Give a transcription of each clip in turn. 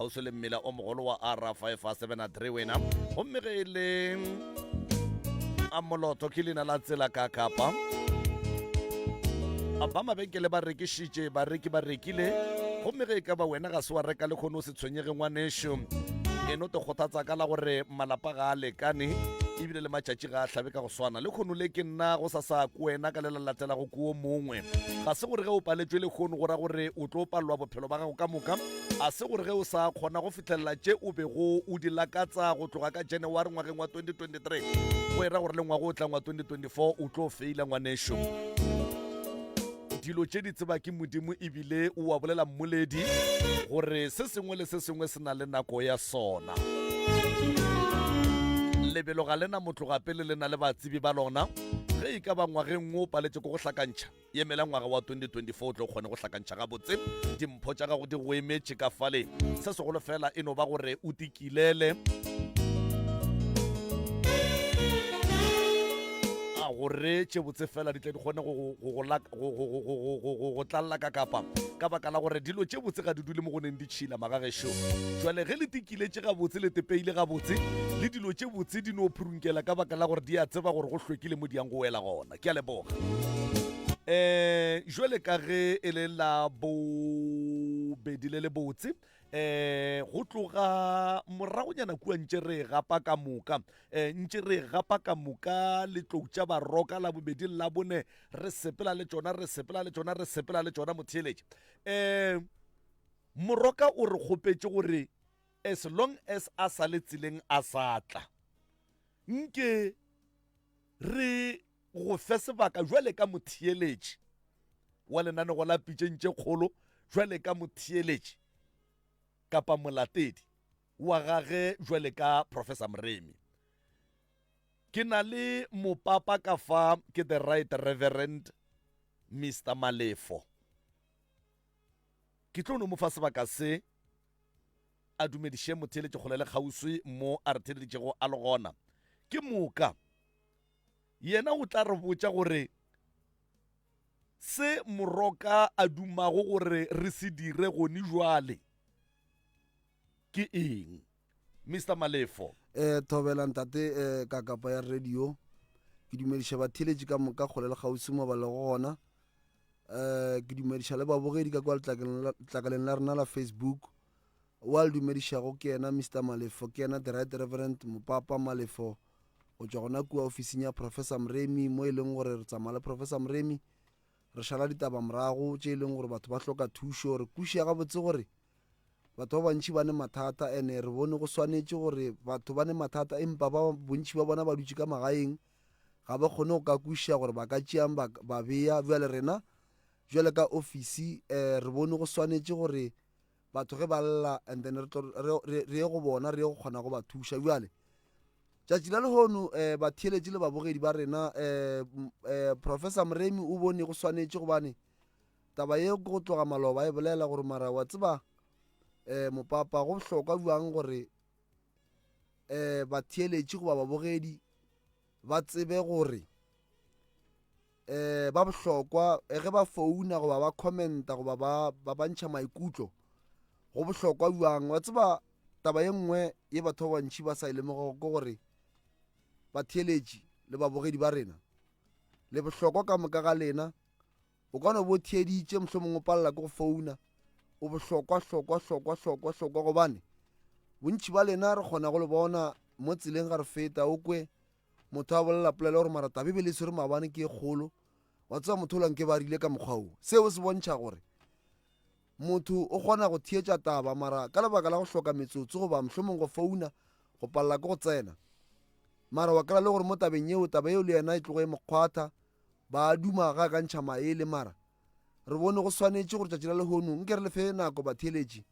Kgauswi le mmila o mogolo wa R573 wena. Gomme ge e le a Moloto ke leina la tsela ka Kapa. Ba mabenkele ba rekišitše, bareki ba rekile. Gomme ge e ka ba wena ga se wa reka le kgone o se tshwenyege ngwanešo. E no te kgothatsa ka la gore malapa ga a lekane ebile le matšatši ga a hlabe ka go swana. Le kgono le ke nna go sa sa ko wena ka le la latelago ko o mongwe. Ga se gore ge o paletšwe le kgono go ra gore o tlo palelwa bophelo ba gago ka moka. A se gore ge o sa kgona go fihlelela tše o bego o di lakatsa go tloga ka January ngwageng wa 2023 go e ra gore le ngwaga o tlang wa 2024 o tlo feila ngwanešo. Dilo tše di tseba ke Modimo ebile o a bolela mmoledi gore se sengwe le se sengwe se na le nako ya sona. Lebelo ga le na motloga pele le na le batsebi ba lona. Ge e ka ba ngwageng wo o paletše ke go hlakantšha, Emela ngwaga wa 2024 o tle o kgone go hlakantšha gabotse. Dimpho tša gago di go emetše ka fale. Se segolo fela e no ba gore o tikilele a gore tše botse fela di tle di kgone go go tlalla ka kapa ka baka la gore dilo tše botse ga di dule mo go neng di tšhila magagešo. Jwale ge le tikiletše gabotse le tepeile gabotse le dilo tše botse di no phurunkela ka baka la gore di a tseba gore go hlwekile mo di yang go wela gona. Ke a leboga. Eh, jwale ka ge e le la bobedi le le botse eh go tloga moragonyana kua ntše re gapa ka moka eh ntše re gapa ka moka letlou tša baroka la bobedi la bone re sepela le tšona re sepela le tšona re sepela le tšona motheeletše eh moroka o re kgopetše gore as long as a sa le tseleng a sa tla nke Re go fe sebaka jwale ka motheeletši wa lenanego la Pitšeng tše Kgolo, jwale ka motheeletši kapa molatedi wa gage jwale ka Professor Moremi. Ke na le mopapa ka fa, ke the Right Reverend Mister Malefo. Ke tlo no mo fa sebaka se a dumediše motheeletši kgole le kgauswi mo a re theeleditšego a le gona. Ke moka yena o tla re botša gore se Moroka a dumago gore re se dire gone jwale ke eng. Mister Malefo. Eh, thobela ntate eh, ka kapa ya radio. Ke dumediša batheeletši ka moka kgole le kgauswi mo ba lego gona. Eh, ke dumediša le babogedi ka kwa letlakaleng la rena la Facebook. Wa le dumedišago ke yena Mister Malefo, ke yena the Right Reverend Mopapa Malefo go tšwa gona kua ofising ya Professor Mremi mo e leng gore re tsamaya le Professor Mremi re šala ditaba morago tše e leng gore batho ba hloka thušo. Re kwešiša gabotse gore batho ba bantši ba ne mathata ene re bone go swanetše gore batho ba ne mathata empa ba bontši ba bona ba dutše ka magaeng ga ba kgone go ka kwešiša gore ba ka tšeang ba, ba bea. Bjale rena bjale ka ofisi um re bone go swanetše gore batho ge ba lla and then re tlo re ye go bona re ye go kgona go ba thuša. Bjale tšatši la lehono um batheeletši le babogedi ba rena um um Professor Moremi o bone go swanetše gobane taba ye ke go tloga maloba e bolela gore mara wa tseba um mopapa go bohlokwa bjang gore um batheeletši goba babogedi ba tsebe gore um ba bohlokwa ge ba founa goba ba commenta goba ba ba ba ntšha maikutlo go bohlokwa bjang. Wa tseba taba ye nngwe ye batho ba bantši ba sa e lemogago ke gore batheeletši le babogedi ba rena le bohlokwa ka moka ga lena. O ka no bo theeditše mohlomongwe o palela ke go founa, o bohlokwa hlokwa hlokwa hlokwa hlokwa gobane bontši ba lena re kgona go le bona mo tseleng ga re feta o kwe motho a bolela polelo gore mara taba e be le tshwere maabane ke e kgolo wa tseba motho o lanke ba rile ka mokgwa wo. Seo se bontšha gore motho o kgona go theetša taba mara ka lebaka la go hloka metsotso goba mohlomong go founa go palela ke go tsena mara wa kry-a le gore mo tabeng yeo taba yeo le yena e tlogo e mo kgwatha ba duma ga ka ntšha maele mara re bone go swanetše gore tšatši la lehono nke re le fe nako batheeletši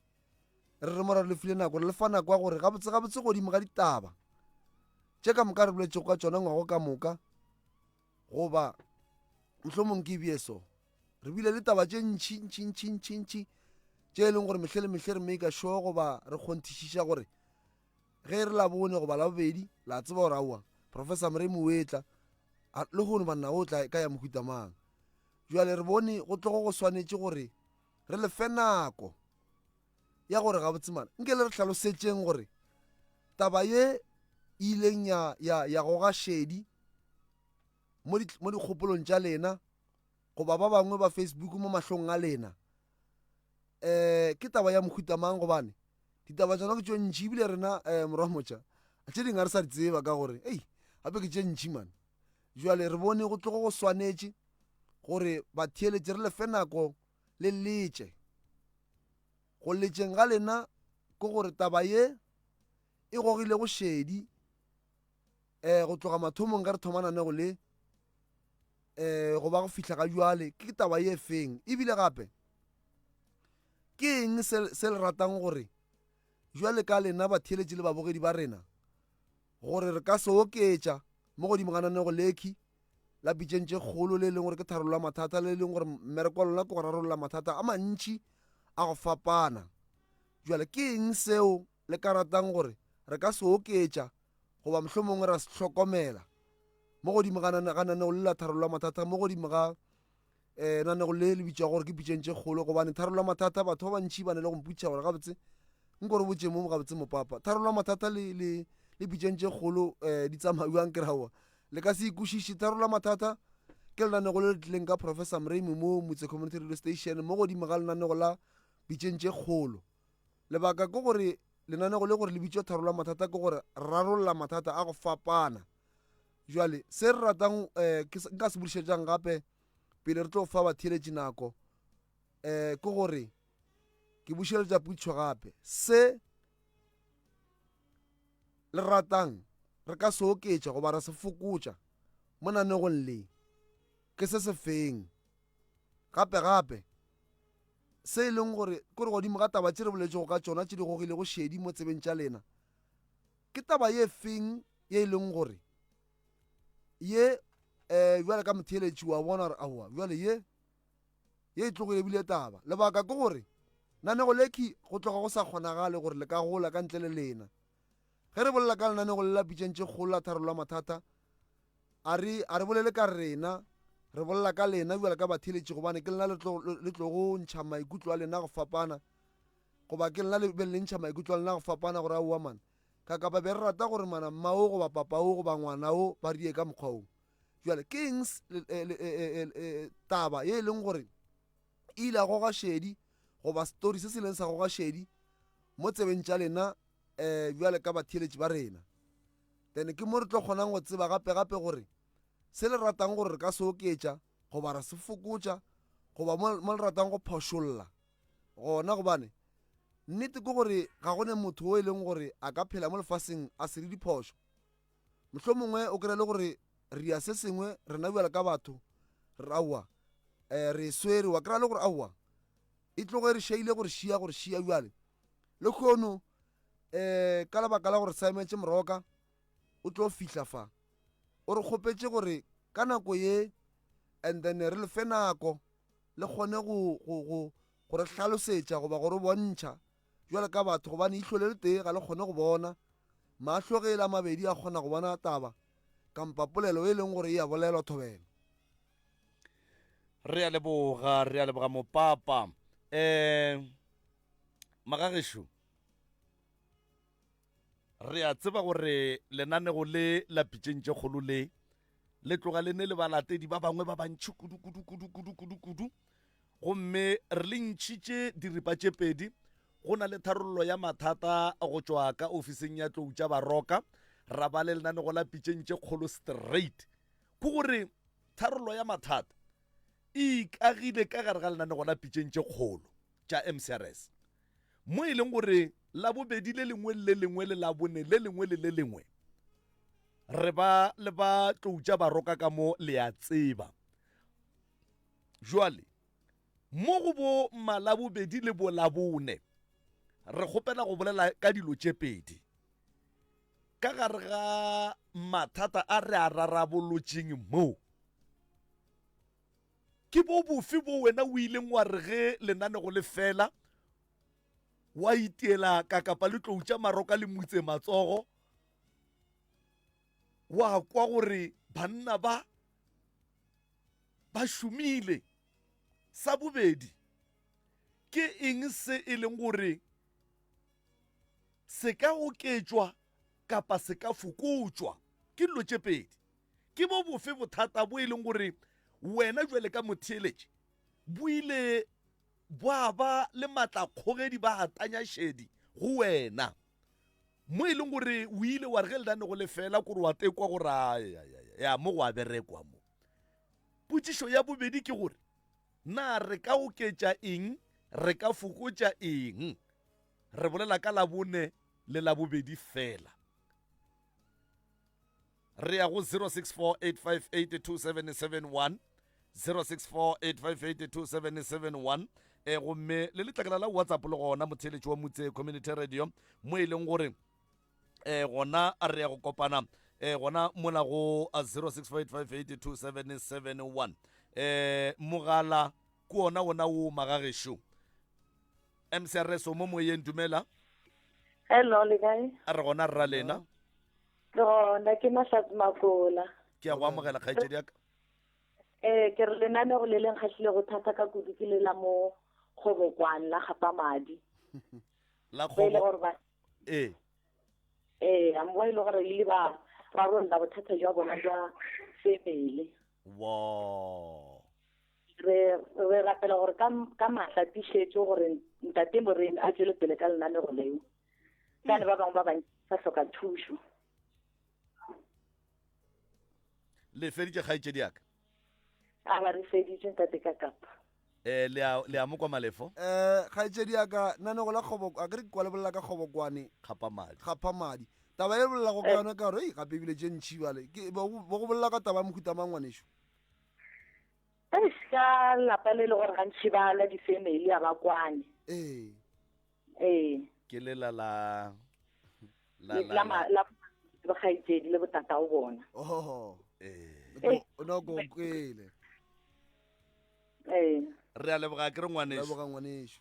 re re mora re le file nako re le fa nako ya gore gabotse gabotse godimo ga ditaba tše ka moka re boletšego ka tšona ngwago ka moka goba mohlomong ke bie so re bile le taba tše ntšhi ntšhi ntšhi ntšhi ntšhi tše e leng gore mehle le mehle re make sure goba re kgonthišiša gore ge re labone goba labobedi la tseba gore aowa professor Moremi o etla le gono banna o tla ka ya mohuta mang. Jwale re bone go tlogo go swanetše gore re le fe nako. ya gore gabotse mana nke le re hlalosetšeng gore taba ye e ileng ya, ya, ya goga šedi mo, di, mo dikgopolong tša lena goba ba bangwe ba Facebook mo mahlong a lena um ke taba ya mohuta mang gobane ditaba tsona ke tše ntši ebile rena um morwa motša tše dingwe ga re sa di tseba ka gore ei gape ke tše ntši mane jale re bone go tlogo go swanetše gore batheeletše re lefe nako le letše go letšeng ga lena ke gore taba ye e gogilego šedi um go tloga mathomong ge re thoma nanego le um go ba go fihla ga jwale ke taba ye feng ebile gape ke eng se, se le ratang gore jwale ka lena batheeletši le babogedi ba rena gore re ka se oketša mo godimo ga nanego lekhi la pitšeng tše kgolo le e leng gore ke tharollo ya mathata le e leng gore mmereko wa lona ke go rarolla mathata a mantši a go fapana jwale ke eng seo le ka ratang gore re ka se oketša goba mohlomongwe ra se hlokomela mo godimo ga nanego le la tharollo ya mathata mo godimo ga um nanego le le bitšwa gore ke pitšeng tše kgolo gobane tharollo ya mathata batho ba bantšhi ba ne le go mpotšiša gore gabotse nko re botše mo gabotse mopapa tharollo ya mathata le, le, le pitšeng tše kgolo um di tsamaya bjang ke raowa le ka se ikwešiše tharollo ya mathata ke lenanego le le tlileng ka professor mraimi mo motse community radio station mo godimo ga lenanego la pitšeng tše kgolo Lebaka ke gore lenanego le gore le bitšwa tharollo ya mathata ke gore rarolla mathata a go fapana. Jwale se re ratang um ke nka se bodišetšang gape pele re tlo fa batheeletši nako um ke gore ke bušeletša putšo gape se le ratang re ka se oketša goba ra se fokotša mo nanegong le ke se se feng Gape gape, se e leng gore ke gore godimo ga taba tše re boletšego ka tšona tše di gogilego šedi mo tsebeng tša lena, ke taba ye feng ye e leng gore ye um bjale ka motheeletši wa bona gore aowa bjale ye ye e tlogile ebile taba lebaka ke gore nanego leki go tloga go sa kgonagale gore le ka gola ka ntle le lena ge re bolela ka lenanego le la pitšeng tše kgolo la tharollo ya mathata A re, a re bolele ka rena, re bolela ka lena bjalo ka batheeletši, gobane ke lena le tlo, le tlogo ntšha maikutlo a lena go fapana, goba ke lena le be le ntšha maikutlo a lena go fapana gore aowa man, ka kapa be re rata gore mana mma o goba papa o goba ngwana o ba rie ka mokgwa o. Bjale ke eng taba ye e leng gore e ile ya goga šedi goba story se se leng sa goga šedi mo tsebeng tša lena um bjale ka batheeletši ba rena? Then ke mo re tlo kgonang go tseba gape-gape gore se le ratang gore re ka se oketša goba ra se fokotša goba mo, mo le ratang go phošolla gona gobane nnete ke gore ga go ne motho o e leng gore a ka phela mo lefaseng a se re diphošo. Mohlomongwe o kry-e le gore re ya se sengwe rena bjalo ka batho re aowa um re e swere wa kry-a le gore aowa e tloge re šaile gore šia gore šia bjale le kgono um ka lebaka la gore Saemetše Moroka o tlo fihla fa o re kgopetše gore ka nako ye and then re lefe nako le kgone go, go, go, go re hlalosetša goba go re bontšha jwale ka batho gobane ihlo le letee ga le kgone go bona mahlo ge e le a mabedi a kgona go bona taba kampa polelo e leng gore e a bolelwa thobela. Re a leboga, re a leboga mopapa. Um magagešo re a tseba gore lenanego le la pitšeng tše kgolo le le tloga le ne le balatedi ba bangwe ba bantšhi kudu kudu kudu kudu kudu kudu gomme re le ntšhitše diripa tše pedi go na le tharollo ya mathata go tšwa ka ofising ya tlou tša baroka ra ba le lenanego la pitšeng tše kgolo straight ke gore tharollo ya mathata e ikagile ka gare ga lenanego la pitšeng tše kgolo tša MCRS mo e leng gore labobedi le lengwe le lengwe le labone le lengwe le le lengwe re ba le ba tlou tša baroka ka mo le a tseba jwale mo go bo malabobedi le bolabone re kgopela go bolela ka dilo tše pedi ka gare ga mathata a re a rarabolotšeng mo Ke bo bofe bo wena o ileng wa re ge lenanego le fela wa itiela kakapa le tlou tša maroka le mutse matsogo wa kwa gore banna ba ba šomile? Sa bobedi, ke eng se e leng gore? Se ka oketšwa kapa se ka fokotšwa? Ke dilo tše pedi. Ke bo bofe bothata bo e leng gore wena jwale ka motheeletši bo ile bwa ba le matlakgogedi ba a tanya šedi go wena mo e leng gore o ile wa re ge lenanego le fela kore wa tekwa gore ya mo go a berekwa mo? Potšišo ya bobedi ke gore na re ka oketša eng, re ka fokotša eng? Re bolela ka Labone le Labobedi fela. Re ya go 0648582771, 0648582771, e gomme le letlakala la WhatsApp le gona motheeletši wa Motse Community Radio mo e leng gore e gona re ya go kopana e gona mola go 0648582771. E mogala ke ona wona wo magagešo. MCRS o mo moyeng, dumela. Hello, le kae? A re gona rra lena. Ke gona, ke Mahlatse Makola. Ke a go amogela kgaetšedi ya ka. Ee, ke re lenanego le le nkgahlilego thata ka kudu ke le la mo Kgobokwane la gapa madi. La Ba ile kgobo. gore ba Ee. Ee, a mo e le gore ile ba rarolla bothata jwa bona jwa family. Wo. Re re rapela gore ka ka matla tišetšo gore ntate Moremi a tšwele pele ka lenanego leo. Ka le ba bangwe ba bantši ba hloka thušo. Le feditše kgaetšedi ya ka? A ba re feditše ntate ka kapa. Eh, le a le a mo kwa Malefo? Eh, kgaetšedi ya ka, nanego la kgobo, a ke re kwa le bolela ka kgobokwane. Kgapa madi. Kgapa madi. Taba e bolelago ka yona ka gore, ei, gape ebile tše ntšhi bjale. Ke, bo bo go bolela ka taba ya mohuta mang ngwanešu? Eish, ka lapa le le gore gantši ba la di-family a ba kwane. Ee. Ee. Ke lela la la la la la la bokgaetšedi le botatago bona. Oh. Ee. No go kwele. Ee. Re a leboga ke re ngwanešu. Leboga ngwanešu.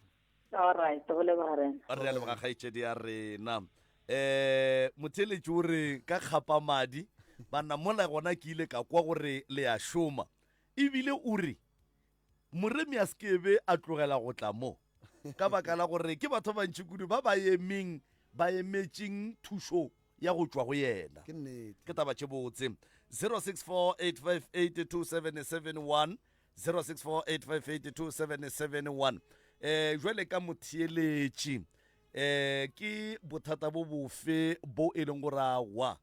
All right, go leboga rena. Re a leboga kgaetšedi ya rena. Eh motheletši o re ka kgapa madi banna mola gona ke ile ka kwa gore le a šoma ebile o re Moremi a se ke be a tlogela go tla mo, ka baka la gore ke batho ba bantši kudu ba ba emeng ba emetšeng thušo ya go tšwa go yena. Ke nnete. Ke taba tše botse. 0648582771, 0648582771. Eh, jwale ka motheeletši, eh, ke bothata bo bofe bo e leng gore awa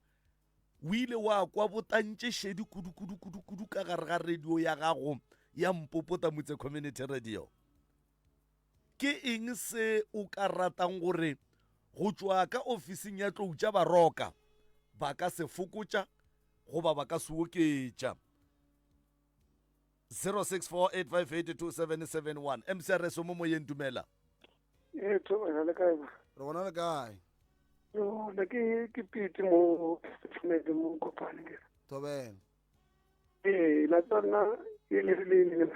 O ile wa kwa bo tantše šedi kudu kudu kudu kudu ka gare ga radio ya gago ya Mpopota Motse Community Radio. Ke eng se o ka ratang gore go tšwa ka ofising ya Tlou tša Baroka ba ka se fokotša goba ba ka se oketša? 0648582771 MCRS o mo moyeng, dumela. Ee, thobela le kae ba? Re gona le kae? No, ne ke ke pite mo Mede mo kopane ke. Thobela. Ee, la tsona e le le le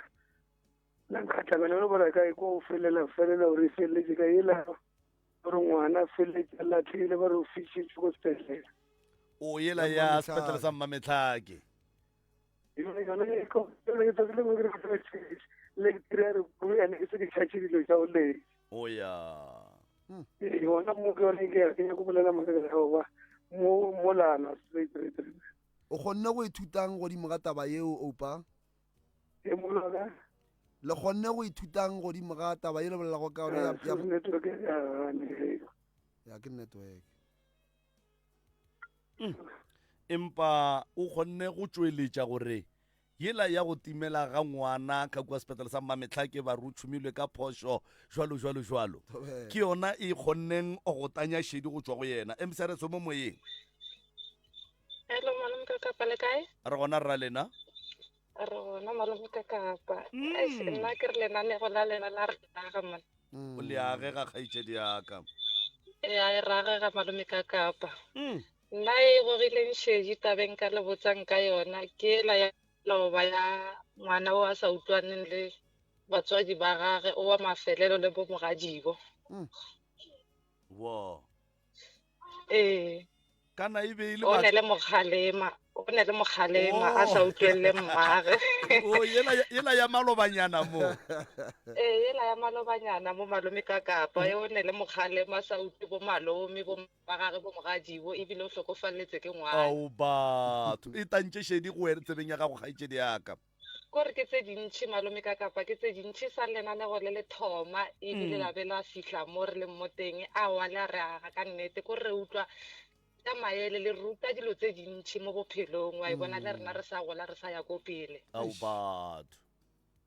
la nkgatlhabela le bona kae ko felela felela gore e feleletse ka ela gore ngwana feleletse a latlhile ba re o fišitše ko sepetlele. O yela ya sepetlele sa Mmametlhake. Yone yone e ko yone ke tsatsi lengwe ke re ke le ke tira re bue ene ke se ke tšhatše dilo tša go letse. O ya. Ee, gona mo ke yone ke ke nyako bolela maka ke go ba mo molana straight straight straight. O kgonne go ithutang godimo ga taba yeo, Oupa? E molana. Le kgonne go ithutang godimo ga taba ye le bolelago ka yona ya ya Network ya gane. Ya ke network. Mm. Empa o kgonne go tšweletša gore yela ya go timela ga ngwana ka kua sepetlele sa Mmametlhake ba re o tšhomilwe ka phošo jwalo jwalo jwalo ke yona e kgonneng go tanya šedi go tšwa go yena. MCRS o mo moyeng. Hello malome ka kapa le kae? Re gona rra lena. Re gona malome ka kapa. Eish, nna ke re lenanego la lena la re raga man. O le agega kgaetšedi ya ka. Ya e ragega malome ka kapa. Nna e gogileng šedi tabeng ka le botsang ka yona ke ela ya loba ya ngwana o a sa utlwaneng le batswadi ba gage o wa mafelelo le bo mogadibo. Wo. Ee. Kana e be e le O ne le mokgalema, o ne le mokgalema a sa Oh. utlwelele mmage. O yela yela ya malobanyana mo. Ee, yela ya malobanyana mo malome ka kapa, e o ne le mokgalema a sa utlwe bo malome, bo ba gage, bo mogadibo, ebile o hlokofaletse ke ngwana. Ao batho, e tantše šedi go wena tsebeng ya gago kgaetšedi ya ka. Kore ke tse dintši malome ka kapa ke tse dintši sa lenanego le le thoma ebile la be la fihla mo re leng mo teng aowa le a re aga ka nnete kore re utlwa ka maele le ruta dilo tse dintši mo bophelong wa e bona le rena re sa gola re sa ya ko pele. Ao batho.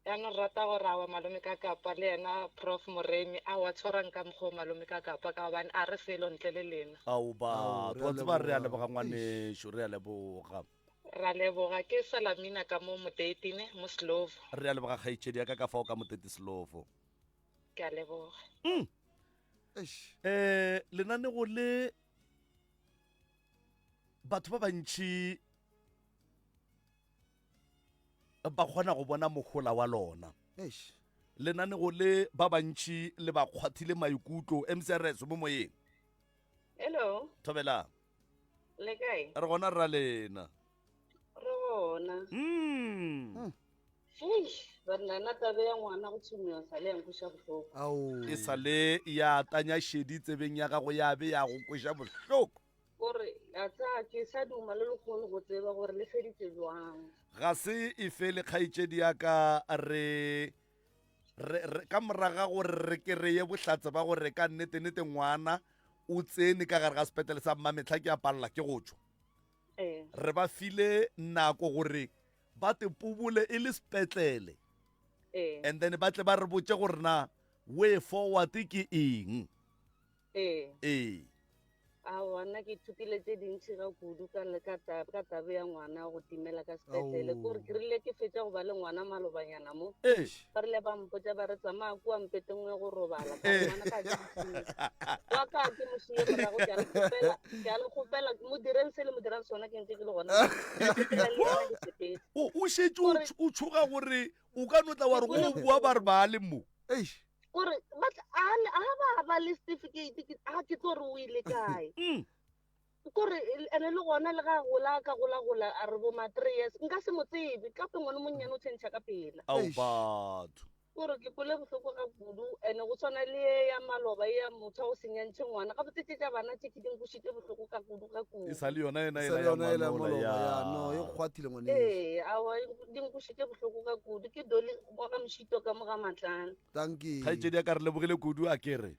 Jaanong re rata gore aowa malome ka kapa le yena Prof Moremi aowa tshwarang ka mokgwa o malome ka kapa ka gobane a re selo ntle le lena. Ao batho wa tseba re a leboga ngwanešu re a leboga. Ra leboga ke Salamina ka mo Moteitine mo Slovo. Re a leboga kgaetšedi ya ka ka fao ka Motete Slovo. Ke a leboga. Mm. Eh, lenanego le batho ba bantši ba kgona go bona mohola wa lona. Lenanego le ba bantši le ba kgwathile maikutlo. MCRS mo moyeng. Hello. Thobela. Le kae? Re gona rra lena. Re gona. Mm. Eish, banna nna tabe ya ngwana go tšhumiwa sa le ya nkweša bohloko. Ao. E sa le ya tanya šedi tsebeng ya gago ya be ya go kweša bohloko. Kore a tsa ke sa duma le lekgono go tseba gore le feditse jwang. Ga se e fele kgaetšedi ya ka re re, re ka moraga gore re kereye bohlatse ba gore ka nnete-nnete ngwana o tsene ka gare ga sepetlele sa mmametlha ke a palela ke go tšwa. Ee. Re ba file nako gore ba te pobole e le sepetlele. Ee. And then ba tle ba re botše gore na way forward ke eng. Ee. Ee. Aowa, nna ke ithutile tše dintši ga kudu ka, ka, ta, ka tabe ya ngwana go timela ka sepetlele. Ke gore ke rile ke fetša go ba le ngwana malobanyana mo. Ee. Ba rile ba mpotša ba re tsamaya kua mpeteng o ye go robala. Ka re ngwana ka ke mo šie. Wa ka ke mo šie morago ke a le kgopela, ke a le kgopela mo direng se le mo dirang sona ke ntse ke le gona. Ke kgopela le yena ke sepele. O, o šetše o Gore- tš- o tšhoga gore o ka no tla wa re go bua ba re ba le mo. Eish. Gore ba tla- a le- a ba ba le certificate ke a ke tlo re o ile kae. Kore ene le gona le ga gola ka gola gola a re bo ma 3 years nka se mo tsebe ka pe ngwana monnyane o change ka pela. Ao batho. Kore ke kwele bohloko ga kudu ene go tshwana le ye ya maloba ye ya motho wa go se nyantšhe ngwana gabotse tše tša bana tše ke di nkwešitše bohloko ka kudu ga kudu. E sa le yona ena E ela sa le ya yona ela ya malola maloba, ya. ya, no, e kgwathile ngwaneso. Ee, aowa, di nkwešitše bohloko ka kudu. Ke Dolly wa ga Mošito ka mo ga Matlana. Dankie. Kgaetšedi ya ka re lebogile kudu a ke re.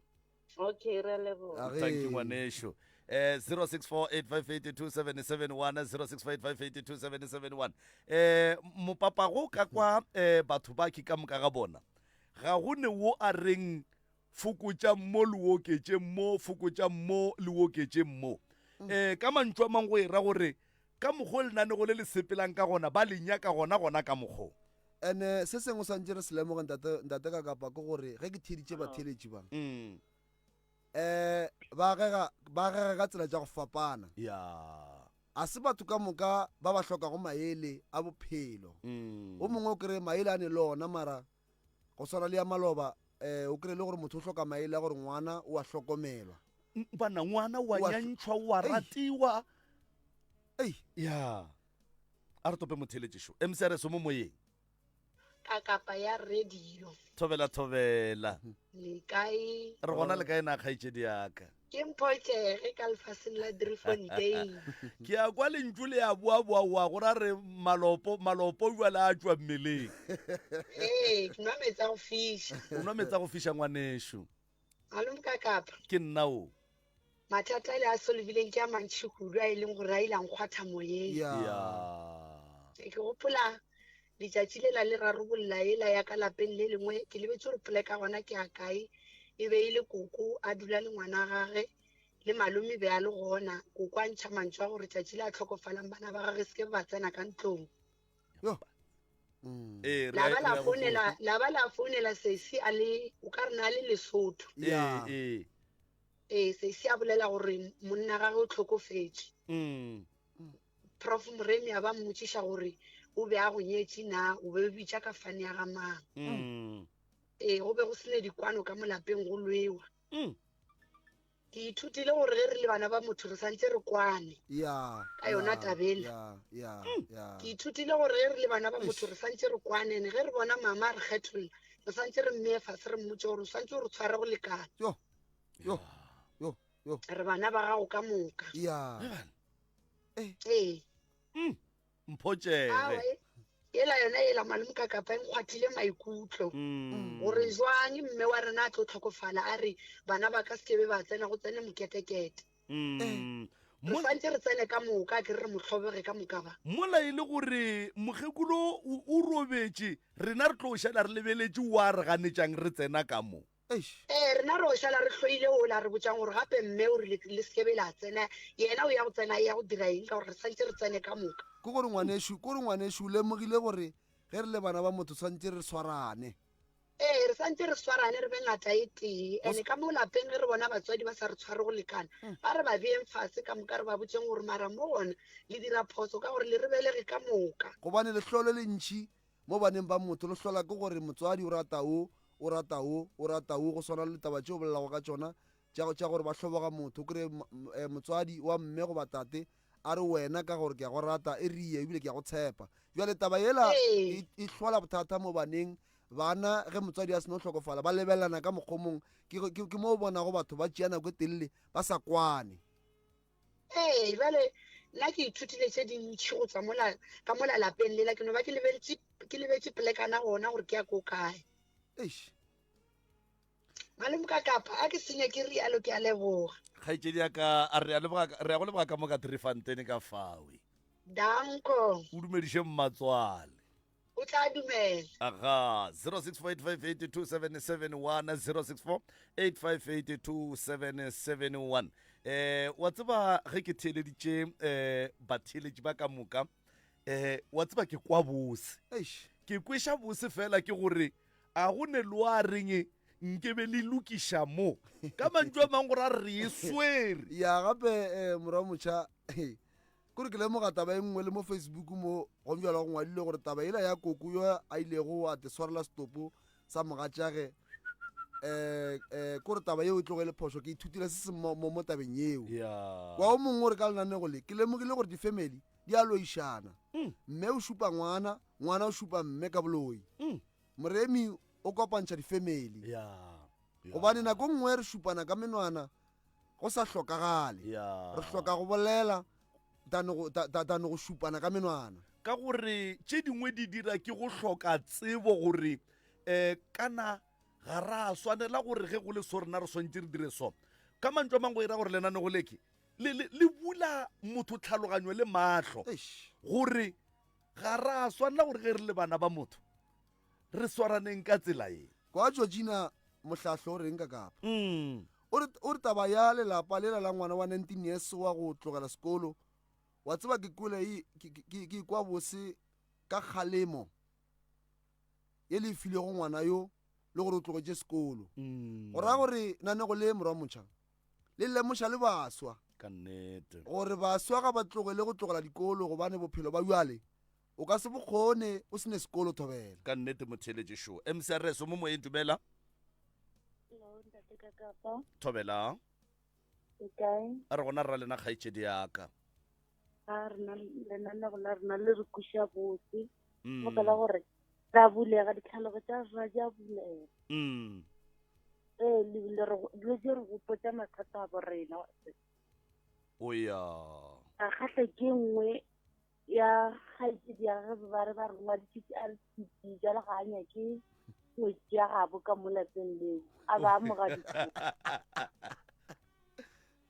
Okay, re a leboga. Age. Thank you ngwaneso. Eh 0648582771 0648582771 eh mopapago ka kwa eh batho ba ke ka moka ga bona ga go ne wo a reng fokotša mo le oketše mo fokotša mo le oketše mo eh ka mantšu a mang go e ra gore ka mokgwa o lenanego le le sepelang ka gona ba le nyaka gona gona ka mokgwa Ene se sengwe swantše re se lemoge ntate ntate ka kapa ke gore ge ke theeditše batheeletši ba mm. eh ba gega ba gega ka tsela tša go fapana ya a se batho ka moka ba ba hlokago maele a bophelo mm. o mongwe o kry maele a ne le ona mara go swana le ya maloba um o kry le gore motho o hloka maele a gore ngwana o a hlokomelwa bana ngwana wa Wa- nyantšhwa wa Ei. ratiwa ei ya a re tope motheletšešo mcrs mo moyeng ka kapa ya radio thobela thobela le kae re gona le kae na kgaetšedi yaka ke mphotlege ka lefaseng la Driefontein ke ya kwa lentšu le ya boaboaboa go ra re malopo malopo jwale a tšwa mmeleng ee ke nwa metsi a go fiša o nwa metsi a go fiša ngwanešo malome ka kapa ke nna o mathata a le a solvileng ke a mantšhi kudu a e leng gore a ile a nkgwatha moyeng ya ya ke gopola letšatši le la le rarobolola ela ya ka lapeng le lengwe ke lebetse gore poleka gona ke a kae e be e le koko a dula le ngwana gage le malome be a le gona koko a ntšha mantšu a gore tšatši le a tlhokofalang bana ba gage se ke ba tsena ka ntlong Yo. Mm. Ee, re la a- ba re la a gopola. founela la ba la founela sesi a le o ka re na le Lesotho Ee, Ya. ee. ee sesi a bolela gore monna gage o tlhokofetše Mm. Prof Moremi a ba mmotšiša gore o be a go nyetše na o be o bitša ka fane ya ga mang Mm. ee go be go sene dikwano ka mo lapeng go lwewa Mm. Ke ithutile gore ge re le bana ba motho re santse re kwane. Ya. Ka yona tabela. Ya, ya, ya. Ke ithutile gore ge re le bana ba motho re santse re kwane ene ge re bona mama a re kgetholla re santse re mmeye fase re mmotse gore o santse o re tshware go lekana. Yo. Yo. Yo. Yo. Re bana ba gago ka moka. Ya. Ee. Mphotšege. Awa, e- ela yona ela malome ka kapa e nkgwathile maikutlo Mm. gore jwang mme wa rena a tlo tlhokofala a re bana ba ka sekebe ba tsena go tsene moketekete Mm. re Mo- swantse re tsene ka moka ke re re motlhobege ka moka ba mola e le gore mokgekolo o o robetše rena re tlo šala re lebeletše wa re ganetšang re tsena ka mo Ee, rena re o šala re hloile ola re botšang gore gape mme o rile le sekebe la tsena, yena o ya go tsena e ya go dira eng ka gore re santše re tsene ka moka. Ke gore ngwanešu, ke gore ngwanešu o lemogile gore ge re le bana ba motho swantše re swarane. Ee, re santše re swarane re be ngata e tee. And ka mo lapeng ge re bona batswadi ba sa re tshware go lekana, ba re ba beeng fase ka moka re ba botšeng gore mara mo gona le dira phoso ka gore le re belege ka moka. Gobane lehlolo le ntši Mo baneng ba motho, le hlola ke gore motswadi o rata wo, o rata wo, o rata wo, go swana le taba tše o bolelago ka tšona tša, tša gore ba hloboga motho. O kry-e motswadi wa mme goba tate a re wena ka gore ke a go rata e rie ebile ke a go tshepa. Bjale taba yela e, e hlola bothata mo baneng. Bana ge motswadi a seno hlokofala ba lebelelana ka mokgwa o mongwe. Ke, ke, ke mo o bonago batho ba tšea nako e telele ba sa kwane. Ee, bjale nna ke ithutile tše dintši go tswa mola ka mola lapeng lela ke no ba ke lebeletše ke lebetše polekana gona gore ke ya ko kae. Eish. Malome ka kapa a ke senya ke rialo ke a leboga. Kgaetšedi ya ka a re a leboga re a go leboga ka mo ka Driefontein ka fawe. Danko. O dumediše mmatswale. O tla dumela. Aga, 0648582771, 0648582771. Eh, wa tseba ge ke theeleditše eh batheeletši ba ka moka, eh wa tseba ke kwa bose. Eish. Ke kweša bose fela ke gore a go ne lo a reng nkebe le lokiša mo. Ka mantšu a mang gore a re e swere. Ya gape eh morwa motšha Kore ke lemoga taba e nngwe le mo Facebook mo go bjalo go ngwadilwe gore taba yela ya koko yo a ilego a te swarela setopo sa mogatšage eh eh kore taba yeo e tloge e le phošo ke ithutile se se mo mo tabeng yeo. Kwa o mongwe o re ka lenanego le ke lemogile gore di-family di a loišana. Mme o šupa ngwana, ngwana o šupa mme ka boloi. Moremi o kopantšha di-family. Gobane nako nngwe re šupana ka menwana go sa hlokagale. Re hloka go bolela than go, than go šupana ka menwana. Ka gore tše dingwe di dira ke go hloka tsebo gore um kana ga ra swanela gore ge go le so rena re swantše re dire so. Ka mantšu a mangwe go e ra gore lenanego leke le, le, le bula motho tlhaloganyo le mahlo gore ga ra swanela gore ge re le bana ba motho re swaraneng ka tsela ye. Kwa Georgina Mohlahlo o reng ka kapa? O re, o re taba ya lelapa lela la ngwana wa 19 years wa go tlogela sekolo, wa tseba ke kwele e, ke, ke, ke ikwa bose ka kgalemo ye le e filego ngwana yo le gore o tlogetše sekolo. Go raya gore nanego le morwa motšha le lemoša le baswa Ka nnete. gore baswa ga ba tlogele go tlogela dikolo gobane bophelo ba bjale O ka se bo kgone o se ne sekolo thobela. Ka nnete motheeletši šo. MCRS o mo moyeng dumela. Hello, ntate Kakapa. Thobela. O kae? A re gona rra lena kgaetšedi ya ka. A rena lenanego la rena le re kweša bose. Mm. Baka la gore re a bulega ditlhalogo tša rena di a bulega. Mm. Ee, le bile re dilo tše re gopotša mathata a bo rena. O ya. Ka kgahla ke nngwe ya kgaetšedi ya gage ba re ba re ngwadišitše a re tšhitši jalo ga a nyake ngwetši ya gabo ka mo lapeng leo a ba amoga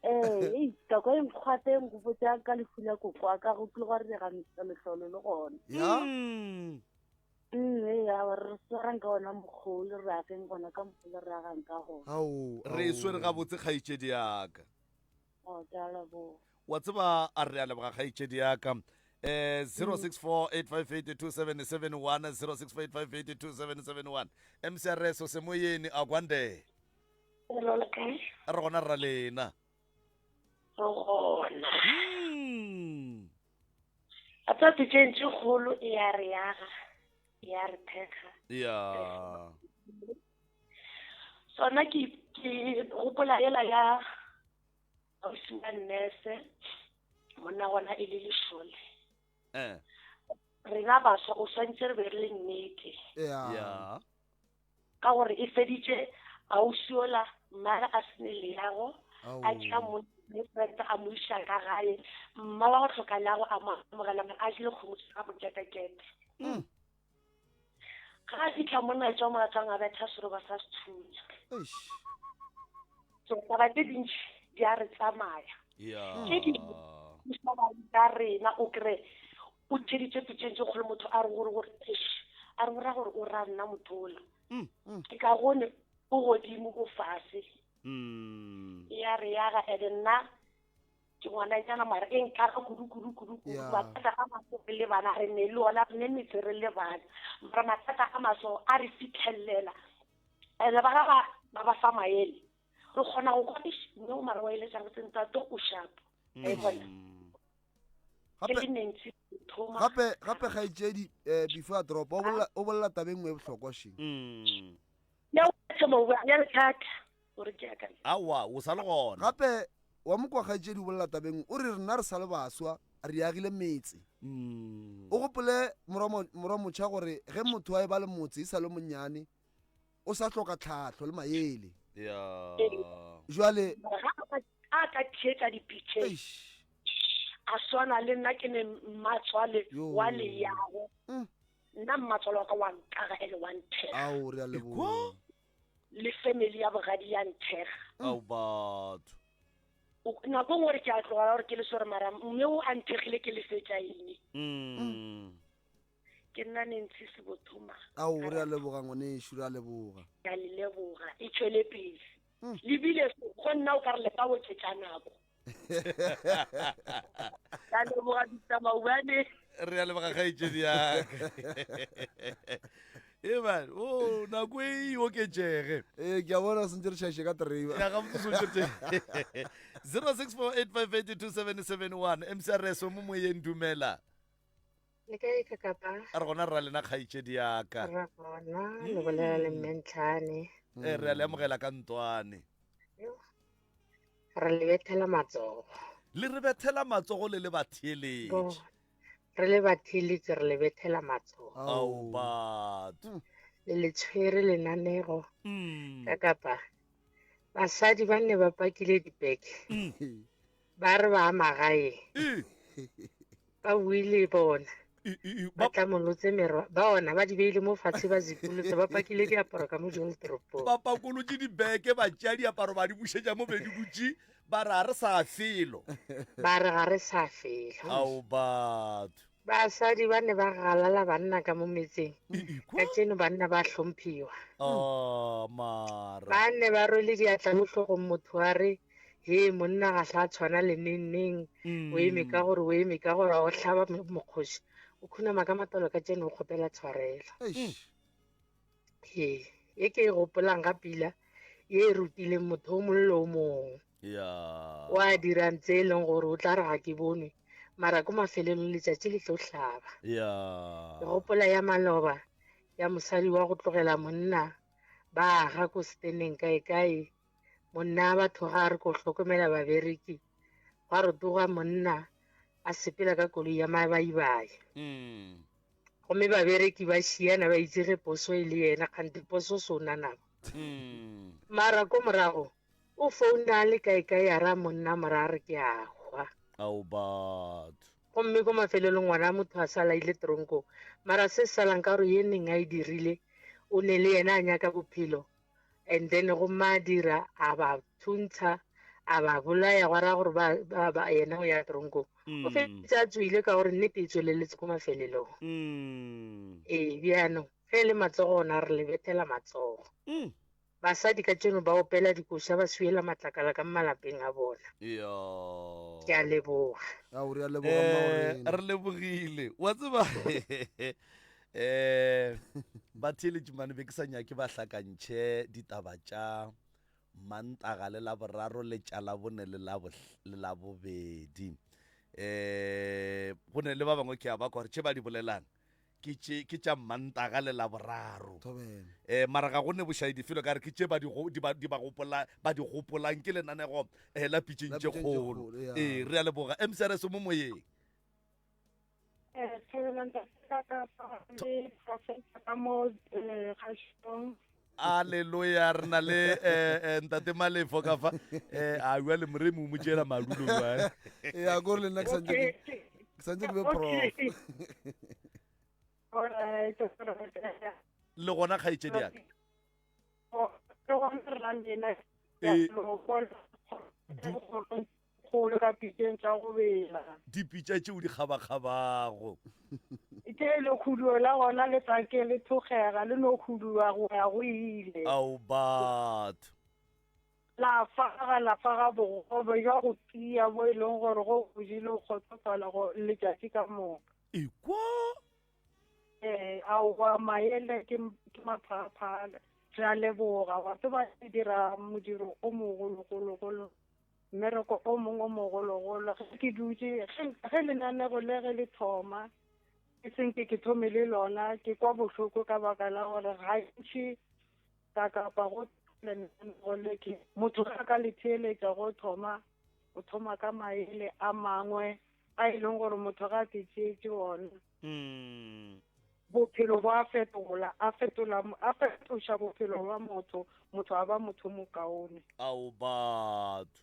ee ka kwa e nkgwata e nkgopotsa ka lefu la koko a ka go kile gwa re dira mehlolo le gona ya mm ee a re swarang ka ona mokgwa le re ageng gona ka mokgwa le re agang ka gona ao re e swere gabotse kgaetšedi yaka O, ke a leboga. Wa tseba, a re a leboga kgaetšedi ya ka. Eh, 0648582771, 0648582771. MCRS o semoyeni a kwande. Hello, le kae? A re gona rra lena. Re gona. Mm. A tsa pitšeng tše kgolo e ya re aga, e ya re thekga. Ya. Sona ke ke gopola yela ya. Ausi wa nurse, monna gona e le lešole. Eh. Rena baswa o swantse re be re le nnete. Yeah. Ka gore e feditše ausi ola mmala a sene leago a tšea boyfriend a mo iša ka gae mma wa go hloka leago a mo amogela mara a jele kgomo ka boketekete. Ga a fitlha monna tšwa moratswang a betha seroba sa sethunya. So taba tse dintši di a re tsamaya. Tše dingwe ka rena o kry o tšheditše pitšeng tše kgolo motho a re gore gore eish a re o ra gore o ra nna motho ola. Ke ka gone o godimo o fase. Ya re yaga ene nna ke ngwananyana mara e nkaga kudu kudu kudu kudu mathata a maso re le bana re ne le ona re ne metse re le bana mara mathata a maso a re fitlhelela ene ba ga ba ba fa maele re kgona go kwa mme o mara wa eletsa go ntate o shapo e bona gape gape gaetšedi um before a drop o bolela tabeng nngwe e bohlokwa sheng Aowa, o sa le gona. Gape wa mo kwa kgaetšedi o bolela tabeng o re rena re sa le baswa re agile metse. O gopole morwa motšha gore ge motho a e ba le motse e sa le monnyane o sa hloka tlhahlo le maele. Jwale a ka theetša dipitšheng a swana le nna ke ne mmatswale wa leyago nna mmatswale wa ka wa nkaga ele wa nthega. Ao re a leboga. Le family ya bogadi ya nthega. Ao batho. Nako nngwe re ke a tlogela gore ke le sore mara mme o a nthegile ke lesetša eng. Ke nna Nancy Sebothoma. Ao re a leboga ngwanešu, re a leboga. Ke a le leboga, e tšwele pele. Le bile go nna o ka re le ka oketša nako. Ka leboga Mister Maubane. Re a leboga kgaetšedi yaka. E man, o nako e e oketšege. Ee, ke a bona sentse re tšhaiše ka tereba. Ya gabotse sentse re 0648582771 MCRS o mo moyeng dumela. Le kae ka kapa? A re gona rra lena kgaetšedi yaka. Ra gona, le bolela le mme Ntlhane. Ee, re a le amogela ka ntwane. Re le bethela matsogo. Le re bethela matsogo le le batheeletši. Re le batheeletši re le bethela matsogo. Ao batho. Le le tshwere lenanego ka kapa. Basadi ba nne ba pakile dibeke. Ba re ba magaeng. Ba buile bona. Ba tlamolotse merwa ba ona ba di beile mo fatshe ba zipolotse ba pakile diaparo ka mo ditoropong. Ba pakolotše dibeke ba tšea diaparo ba di bušetša mo be di dutše ba re ga re sa felo. Ba re ga re sa felo. Ao batho. Basadi ba ne ba galala banna ka mo metseng. Kajeno banna ba hlomphiwa. Oh, mara. Ba ne ba rwele diatla mo hlogong motho a re he monna ga hla tshwana le neng neng o eme ka gore o eme ka gore o hlaba mokgoši o khunama ka matolo ka tseno o kgopela tshwarelo. He ye ke e gopolang ga pila ye e rutileng motho o mongwe le o mongwe wa dirang tse e leng gore o tla re ga ke bonwe mara ko mafelelong letšatši le tlo hlaba. Ke gopola ya maloba ya mosadi wa go tlogela monna ba aga ko steneng kae kae monna batho ga re ko hlokomela babereki gwa rotoga monna a sepela ka koloi ya mabaibai gomme babereki ba šiana ba itse ge poso e le yena kgante poso se o na nabo mara ko morago o founa le kae kae a ra monna mora a re ke a hwa ao batho gomme ko mafelelong ngwana motho a sala ile tronko mara se salang ka gore ye neng a e dirile o ne le yena a nyaka bophelo and then gomme a dira a ba thuntsha a ba bolaya gwa raya gore ba, ba, ba, yena o ya tronkong o feditse a tswile ka gore nnete e tsweleletse ko mafelelong ee bjanong ge e le matsogo ona re le bethela matsogo basadi ka tseno ba opela dikoša ba swiela matlakala ka malapeng a bona ke a leboga Ao, re a leboga mma Eh, Morena. re lebogile wa tseba um batheeletši mane be ke sa nyake ba hlakantšhe ditaba tša Mantaga le Laboraro le tša Labone le Labobedi. Um go ne le ba bangwe ke a ba kwa gore tše ba di bolelang. ke tše ke tša Mmantaga le Laboraro. Eh, mara ga go ne bošaedi felo ka re ke tše ba di go- di ba di ba gopola ba di gopolang ke lenanego eh, la pitšeng La tše pitšeng tše kgolo. kgolo, ya. Ee, re a leboga. MCRS o mo moyeng. Eh, Thobela ntate ka kapa le professor ka mo eh, kgašong. Aleluya, re na le eh, eh, ntate Malefo ka fa. Eh, a bua le moremi o mo tšeela madulo jwale. Ya gore le nna ke santse ke ke santse ke be prof. Alright, alright. Le gona kgaetšedi ya ka. Ke gona re la lena. Eh. Kgolo ka pitšeng tša go bela. Dipitša tšeo di kgabakgabago. Ke le khuduo la gona le sa ke le thokgega le no khuduwa go ya go ile. Ao batho. La faga la faga bogobe jwa go tia bo e leng gore go o jele o kgotsofala go letšatši ka moka. Ekwa. Ee, aowa maele ke ke maphaaphaale. Re a leboga wa tseba le dira modiro o mogologologolo. Mmereko o mongwe o mogologolo ge ke dutše ge lenanego le ge le thoma ke senke ke thome le lona ke kwa bohloko ka baka la gore gantši ka kapa go lenanego le ke motho ge a ka le theeletša go thoma o thoma ka maele a mangwe a e leng gore motho ga a ke tšeetše ona mm. Bophelo bo a fetola, a fetola, a fetoša bophelo bja motho, motho a ba motho mokaone. Ao batho.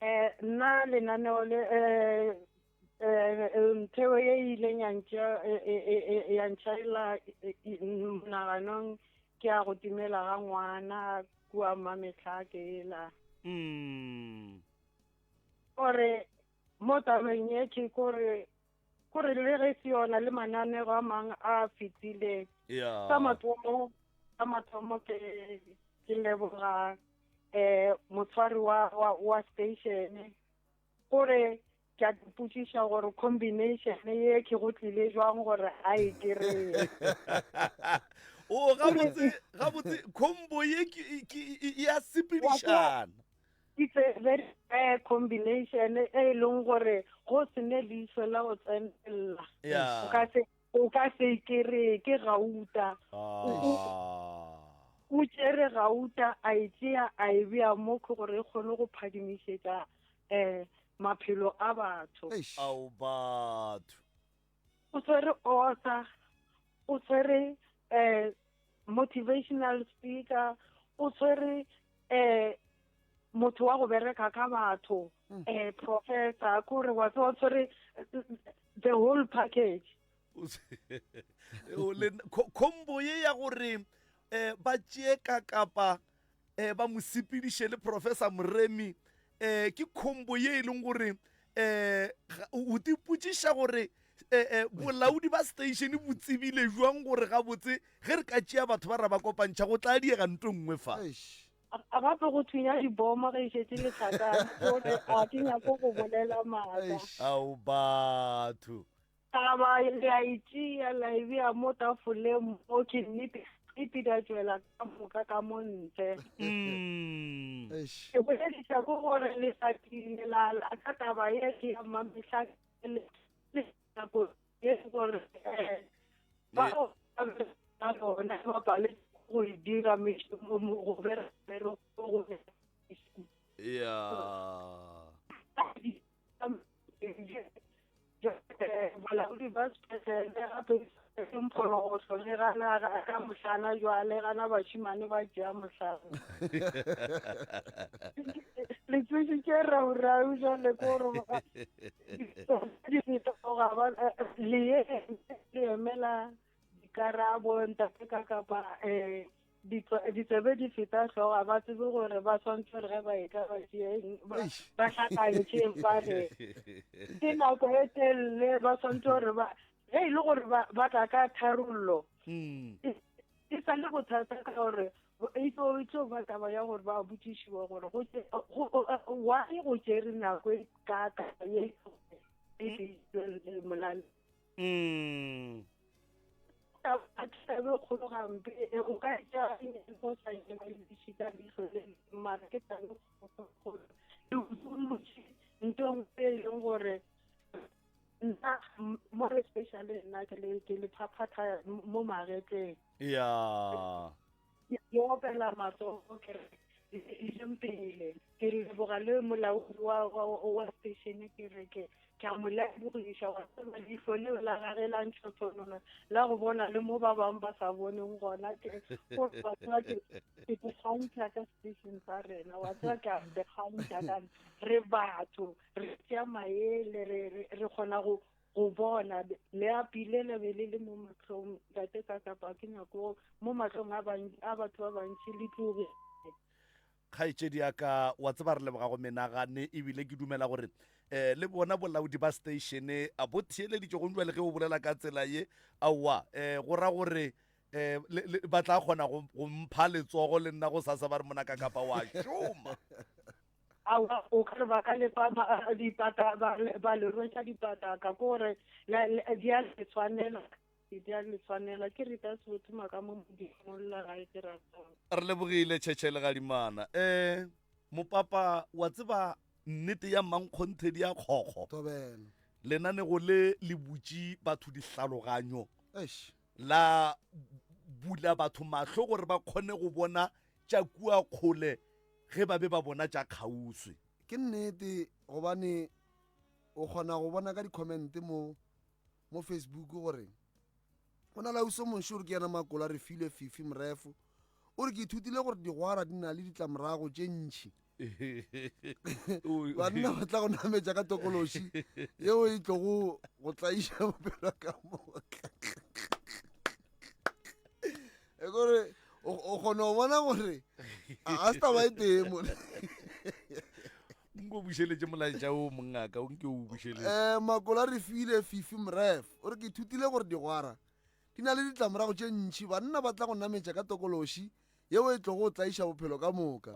Eh, nna lenaneo le eh, eh, ntheo ye e ileng ya ntšea ya ntšhaela monaganong ke ya go timela ga ngwana kua Mametlhake ela. Mm. Gore mo tabeng ye ke kore Gore le ge se yona le mananego a mang a fetileng. Yeah. Sa mathomo, sa mathomo ke ke leboga eh motshwari wa wa, wa station gore ke a ipotšiša gore combination ye ke go tlile jwang gore a e kry-e. O gabotse gabotse combo ye ke ke e a sepedišana. It's a very rare combination e e leng gore go se ne leihlo la go tsenelela. Yeah. O ka se o ka se kere ke gauta. Ah. O tšere gauta a e tšea a e bea mo ke gore e kgone go phadimišetša eh maphelo a batho. Ao batho. O tshwere author, o tshwere eh motivational speaker, o tshwere eh motho wa go bereka ka batho mm. eh professor kore wa tseba tshwere the whole package combo ye ya gore eh ba tšee ka kapa eh ba mo sepediše le professor Moremi eh ke combo ye e leng gore eh o tipotšiša gore eh, eh, bolaodi ba station bo tsebile jwang gore gabotse ge re ka tšea batho ba ra ba kopantšha go tla diega nto nngwe fa. A gape go thunya dibomo ge e šetše le hlakane gore a ke nyako go bolela maaka. Ao batho. Taba le a e tšea la e bea mo tafoleng mo ke nnete nnete di a tšwela ka moka ka mo ntle. Ke bolediša ke gore le sa tlile la la ka taba ye ke ya mmamehla le nako ye gore eh, bao ba lona ba paletse go e dira mešomo go bereko go ya bolaodi ba sepetlele gape mphologohlo le gana ka mohlana jwale gana bašimane ba tšea mohlana le tsošitše raurau jale kore le ye le emela dikarabo ntate ka kapa um ditsebe di feta hlogo ga ba tsebe gore ba swantse gore ge ba etla ba tšeeng ba hlakantšheng ba re ke nako e telele ba swantse gore ba ge e le gore ba tla ka tharollo hmm. e sa le bothata ka gore e tlo e tlo ba taba ya gore ba botšišiwa gore why go tšere nako e kaka ye e molaleng mm. Taba e kgolo gampe e, o ka tša go sa lebelediše ka leihlo le mara ke taba e kgolo le utullotše nto nngwe e leng gore Nna more especially nna ke le ke le phaphatha mo magetleng. Ya. Ke opela matsogo ke re ijeng pele. Ke leboga le molaodi wa wa wa station ke re ke ke a mo lebogiša wa tseba leihlo leo la gage la ntšhotshonono la go bona le mo ba bangwe ba sa boneng gona ke gore wa tseba ke ke kgantšha ka station sa rena wa tseba ke a kgantšha ka re batho re tšea maele re re re kgona go go bona le a pile le be le le mo mahlong tate ka kapa ke nyako mo mahlong a bantši a batho ba bantši le tloge Kgaetšedi ya ka, wa tseba re leboga go menagane ebile ke dumela gore um le bona bolaodi ba station a bo theeleditše go jwale ge o bolela ka tsela ye aowa um go ra gore um ba tla kgona go mpha letsogo le nna go sasa ba re monaka kapa wa šoma. Aowa, o ka re ba ka le fa dipata, ba, ba le rweša dipata ka ko gore di a le tshwanela, di a le tshwanela. Ke Rita Sotho Maka mo Modimong la gae ke ratang. Re lebogile Tšhetšhe Legadimana. Eh, mopapa wa tseba nnete ya mmankgonthe di a kgokgo. Thobela. Lenanego le le butše batho dihlaloganyo. Eish. La bula batho mahlo gore ba kgone go bona tša kua kgole ge ba be ba bona tša kgauswi. Ke nnete gobane o kgona go bona ka di-comment mo mo Facebook gore go na le ausi o mongwe o re ke yena Makola re filwe Fifi Morefo o re ke ithutile gore digwara di na le ditlamorago tše ntšhi banna ba tla go nametša ka tokološi yeo e tlogo go tlaiša bophelo ka moka e kore o kgona go bona gore a se taba e tee mo nko bušeletše molaetša o mongaka o nke o bušeletše um makola re file fifi mref o re ke ithutile gore digwara di na le ditlamorago tše ntšhi banna ba tla go nametša ka tokološi yeo e tlogo o tlaiša bophelo ka moka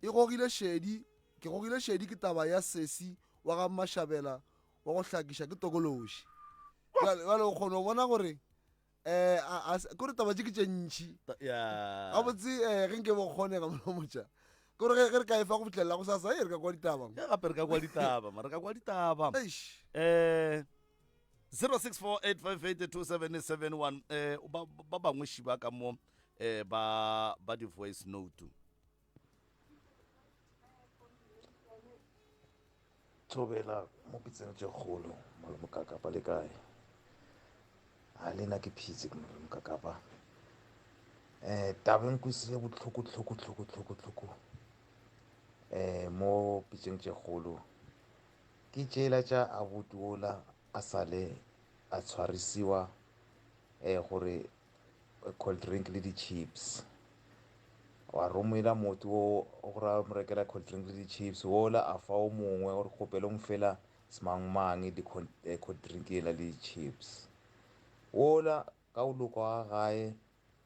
e gogile šedi ke gogile šedi ke taba ya sesi wa ga mashabela wa go hlakiša ke tokološi bjale o kgona go bona gore um kore taba tše ke tše ntšhi gabotse um ge nke bo kgonega molomotša kore ge re ka e fa go fitlhelela go sasa e re ka kwa ditaba gape re ka kwa ditaba ma re ka kwa ditaba um 0648582771 um ba bangwe šiba ka mo um ba ba di-voice note Thobela mo pitseng tše kgolo malomokakapa le kae? A le na ke phitse ke malomokakapa. Eh taba e nkwesile bohloko hloko hloko hloko hloko eh mo pitseng tše kgolo ke tšela tša abuti ola a sale a tshwarisiwa eh gore cold drink le di-chips wa romela motho o gore a mo rekela cold drink le di-chips wola a fa o mongwe o re kgopele o mfela semangmang di-cold eh, drink ela le di-chips wola ka o loka wa gae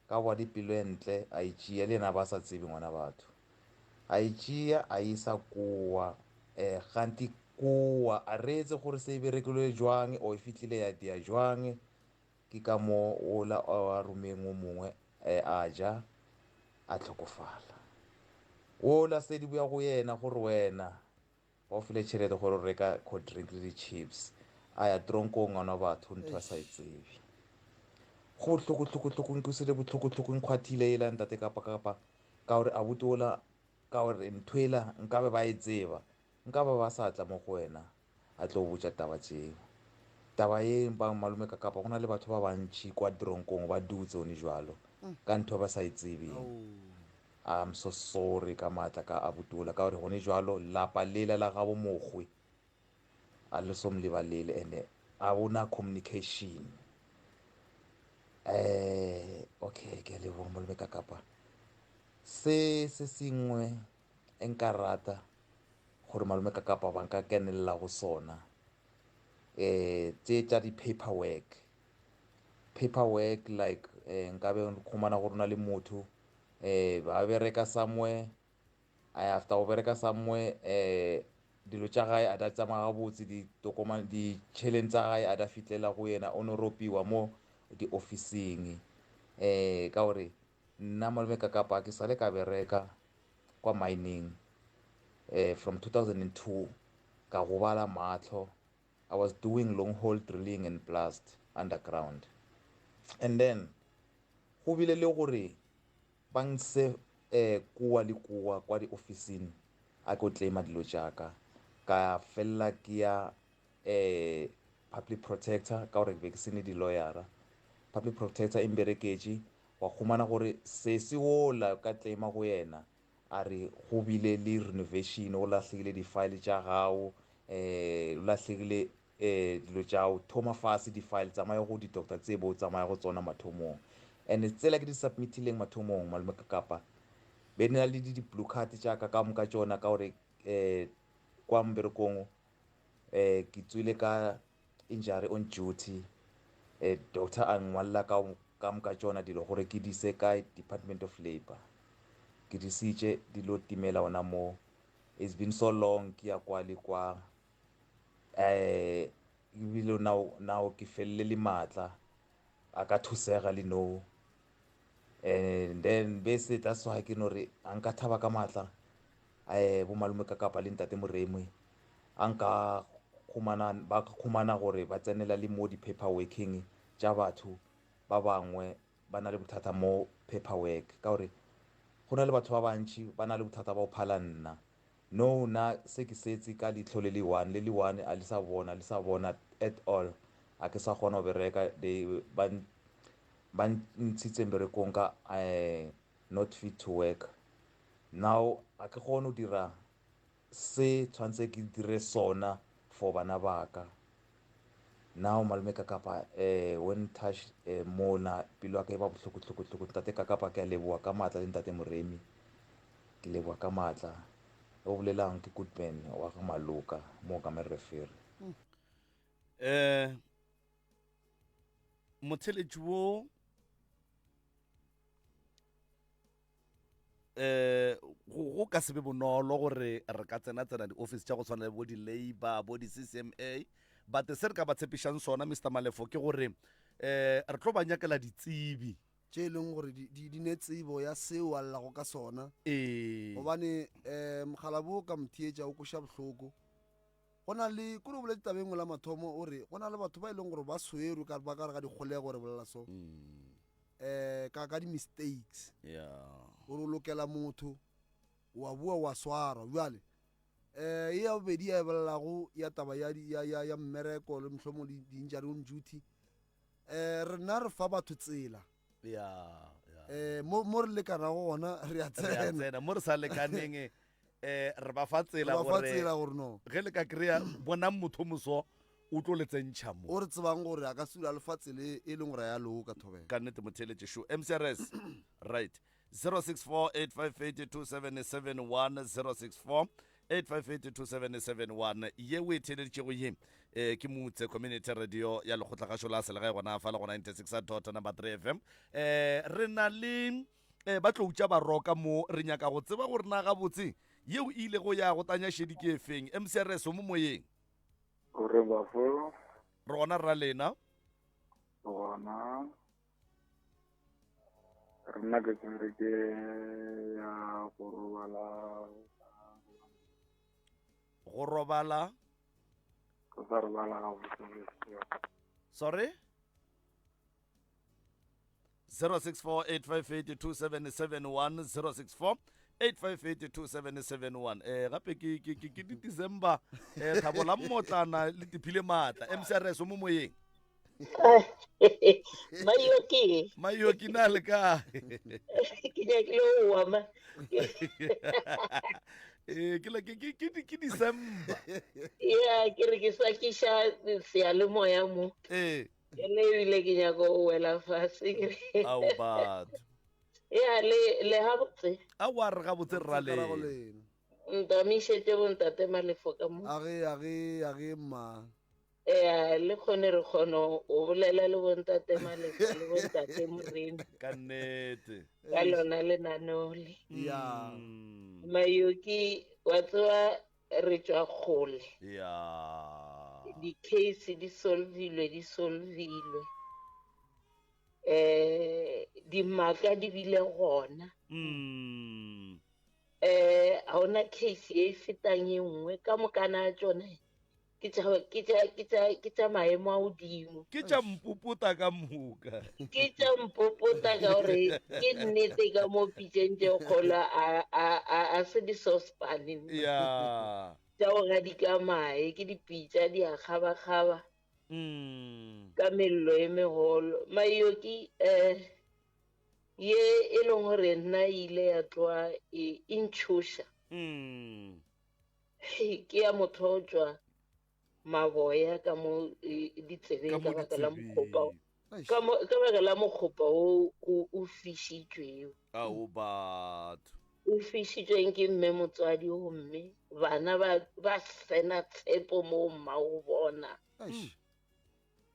ka wa dipelo e ntle a e tšea le yena ba sa tsebe ngwana batho a e tšea a isa kowa um ganti kowa a reetse gore se e berekilwe jwang o e fitlhile ya dia jwang Ke ka mo wola a romeng wo mongwe a ja, a hlokofala. Wola se di boya go yena gore wena ba o file tšhelete gore o reka cold drink le di-chips, a ya tronkong ngwana wa batho ntho a sa e tsebe. Go bohloko hloko hloko nkwesile bohloko hloko nkgwathile yela ntate kapa kapa ka gore abuti wola ka gore ntho ela nkabe ba e tseba nkabe ba sa tla mo go wena. a tlo botša taba tšeo. Taba ye ba malome ka kapa go na le batho ba bantši kwa tronkong ba dutse one jwalo ka ntho ba sa e tsebeng. I'm so sorry ka maatla ka abutola ka gore gone jwalo lapa lela la gabo mokgwe a le so mlebalele ene a bona communication. Eh okay ke a leboga malome ka kapa se se sengwe e nka rata gore malome ka kapa ba nka kenelela go sona um tše tša di-paperwork paperwork like um nkabe khumana gore na le motho um ba bereka somewhere after go bereka somewhere um dilo tša gae a da tsamaya gabotse ditokomane ditšheleng tša gae a da fihlela go yena o no ropiwa mo diofising um ka gore nna malome ka kapa ke sale ka bereka kwa mining eh from 2002 ka gobala mahlo I was doing long hole drilling and blast underground. And then go bile le gore ba nse eh kua le kua kwa diofising a ko claima dilo tša ka. Ka felela ke ya eh public protector ka gore ke be ke sene di-lawyera. Public protector e mbereketše wa humana gore sesi wola ka claima go yena A re go bile le renovation, go lahlegile di-file tša gago, um go lahlegile um dilo tša gago, thoma fase di-file, tsamaya go di-doctor tse bo tsamaya go tsona mathomong. And tsela ke di submitileng mathomong, malome Kakapa, be na le di-blue card tša ka ka moka tšona ka gore um kwa mmerekong um ke tswile ka injury on duty eh, doctor a ngwalla ka ka moka tšona dilo gore ke di se kae department of labor ke di sitše di lo timela ona mo it's been so long ke ya kwa le kwa eh ebile now now ke felele le maatla a ka thusega le no and then bese that's why ke no re a nka thaba ka maatla eh bo malome ka kapa le ntate moremwe a nka khumana ba khumana gore ba tsenela le mo di-paper working tša batho ba bangwe ba na le bothata mo paperwork ka gore go na le batho ba bantši ba na le bothata ba go phala nna no na se ke setse ka leihlo le le one le le one a le sa bona le sa bona at all a ke sa kgona go bereka they ba ba ntshitse mmerekong ka eh, not fit to work now a ke kgone go dira se tshwanetse ke dire sona for bana ba ka now malome ka kapa eh when touch eh, mona pelo ya ka e ba bohloko hloko hloko ntate ka kapa ke a leboa ka maatla le ntate moremi ke leboa ka maatla o bolelang ke goodman wa ga maloka mo ka merefere eh motheletši wo eh go ka se be bonolo gore re ka tsena tsena di-office tša go tshwana le bo di-labor bo di-ccma but se re ka ba tshepišang sona mr malefo ke gore eh re tlo ba nyakela ditsebi tše e leng gore di ne tsebo ya seo a llago ka sona ee gobane um mogala bo ka motheetša o koša bohloko go na le kore o boletse taba e nngwe la mathomo o re go na le batho ba e leng gore ba swerwe ka ba ka re ga dikgolego re bolela so um ka ka di-mistakes gore o lokela motho wa bua wa swarwa bjale um e ya bobedi ya e bolelago ya taba ya, ya, ya, ya mmereko le mohlomong di-injury on duty um rena re fa batho tsela ya eh mo mo re lekanago gona re a tsena tsena mo re sa lekaneng eh re ba fa tsela gore tsela gore no ge le ka kry-a bonang motho moso o tlo le tsentšha mo o re tsebang gore a ka sula le fa tsele e leng gore ya loka thobela ka nnete motheletše šo mcrs right 064 858 2771 064 8582771 ye o e theeleditšego ye eh, ke mutse community radio ya lekgotlagašo la selegae gona fa le go 96 dot number 3 fm eh, re na le eh, ba tlo utša baroka mo re nyaka go tseba gore na gabotse yeo e ilego ya go tanya šedi ke efeng mcrs o mo moyeng gore bafo re gona rra lena gona rena ke tshwere ke ya go robala go robala go sa robala gabotse sorry 0648582771 064 8582771 eh gape ke ke ke ke di December eh thabo la mmotlana le tiphile matla MCRS o mo moyeng Mayoki. Mayoki na le kae? Ke nyakile go wa ma. Eh, ke ke ke ke ke December. Yeah, ke re ke swakiša seyalemoya mo. Eh. Ke le ebile ke nyaka go wela fase. Ao batho. Ya le le gabotse. Aowa re gabotse rra le. Ntamišetše bontate Malefo ka mo. Age age age mma. Ea, le kgone re kgone o bolela le bontate Malefo le bontate Morena. Ka nnete. Ka lona lenaneo le. Ya. Mayoki wa tseba re tšwa kgole. Ya. Di-case di solvilwe di solvilwe. Eh dimaka di bile gona. Mm. Eh ga ona case ye e fetang e nngwe ka mokana ya tšone. Ke tša, ke tša, ke tša, ke tša maemo a godimo. Ke tša mpopota ka moka. Ke tša mpopota ka gore ke nnete ka mo pitšeng tše kgolo a, a, a, a se di-saucepan. Ya. Tša go gadika mae, ke dipitša di a kgabakgaba. Mm. Ka mello e megolo. Mayoki, eh, ye e leng gore nna e ile ya tloga e, e ntšhoša. Mm. Hei, ke ya motho o tšwa maboya ka mo e, ditsebeng Ka ka mo baka la mokgopa ditsebeng. ka mo ka baka la mokgopa o o o fišitšwego. Ao batho. O fišitšweng ke mme motswadi gomme bana ba ba sena tshepo mo mmago bona.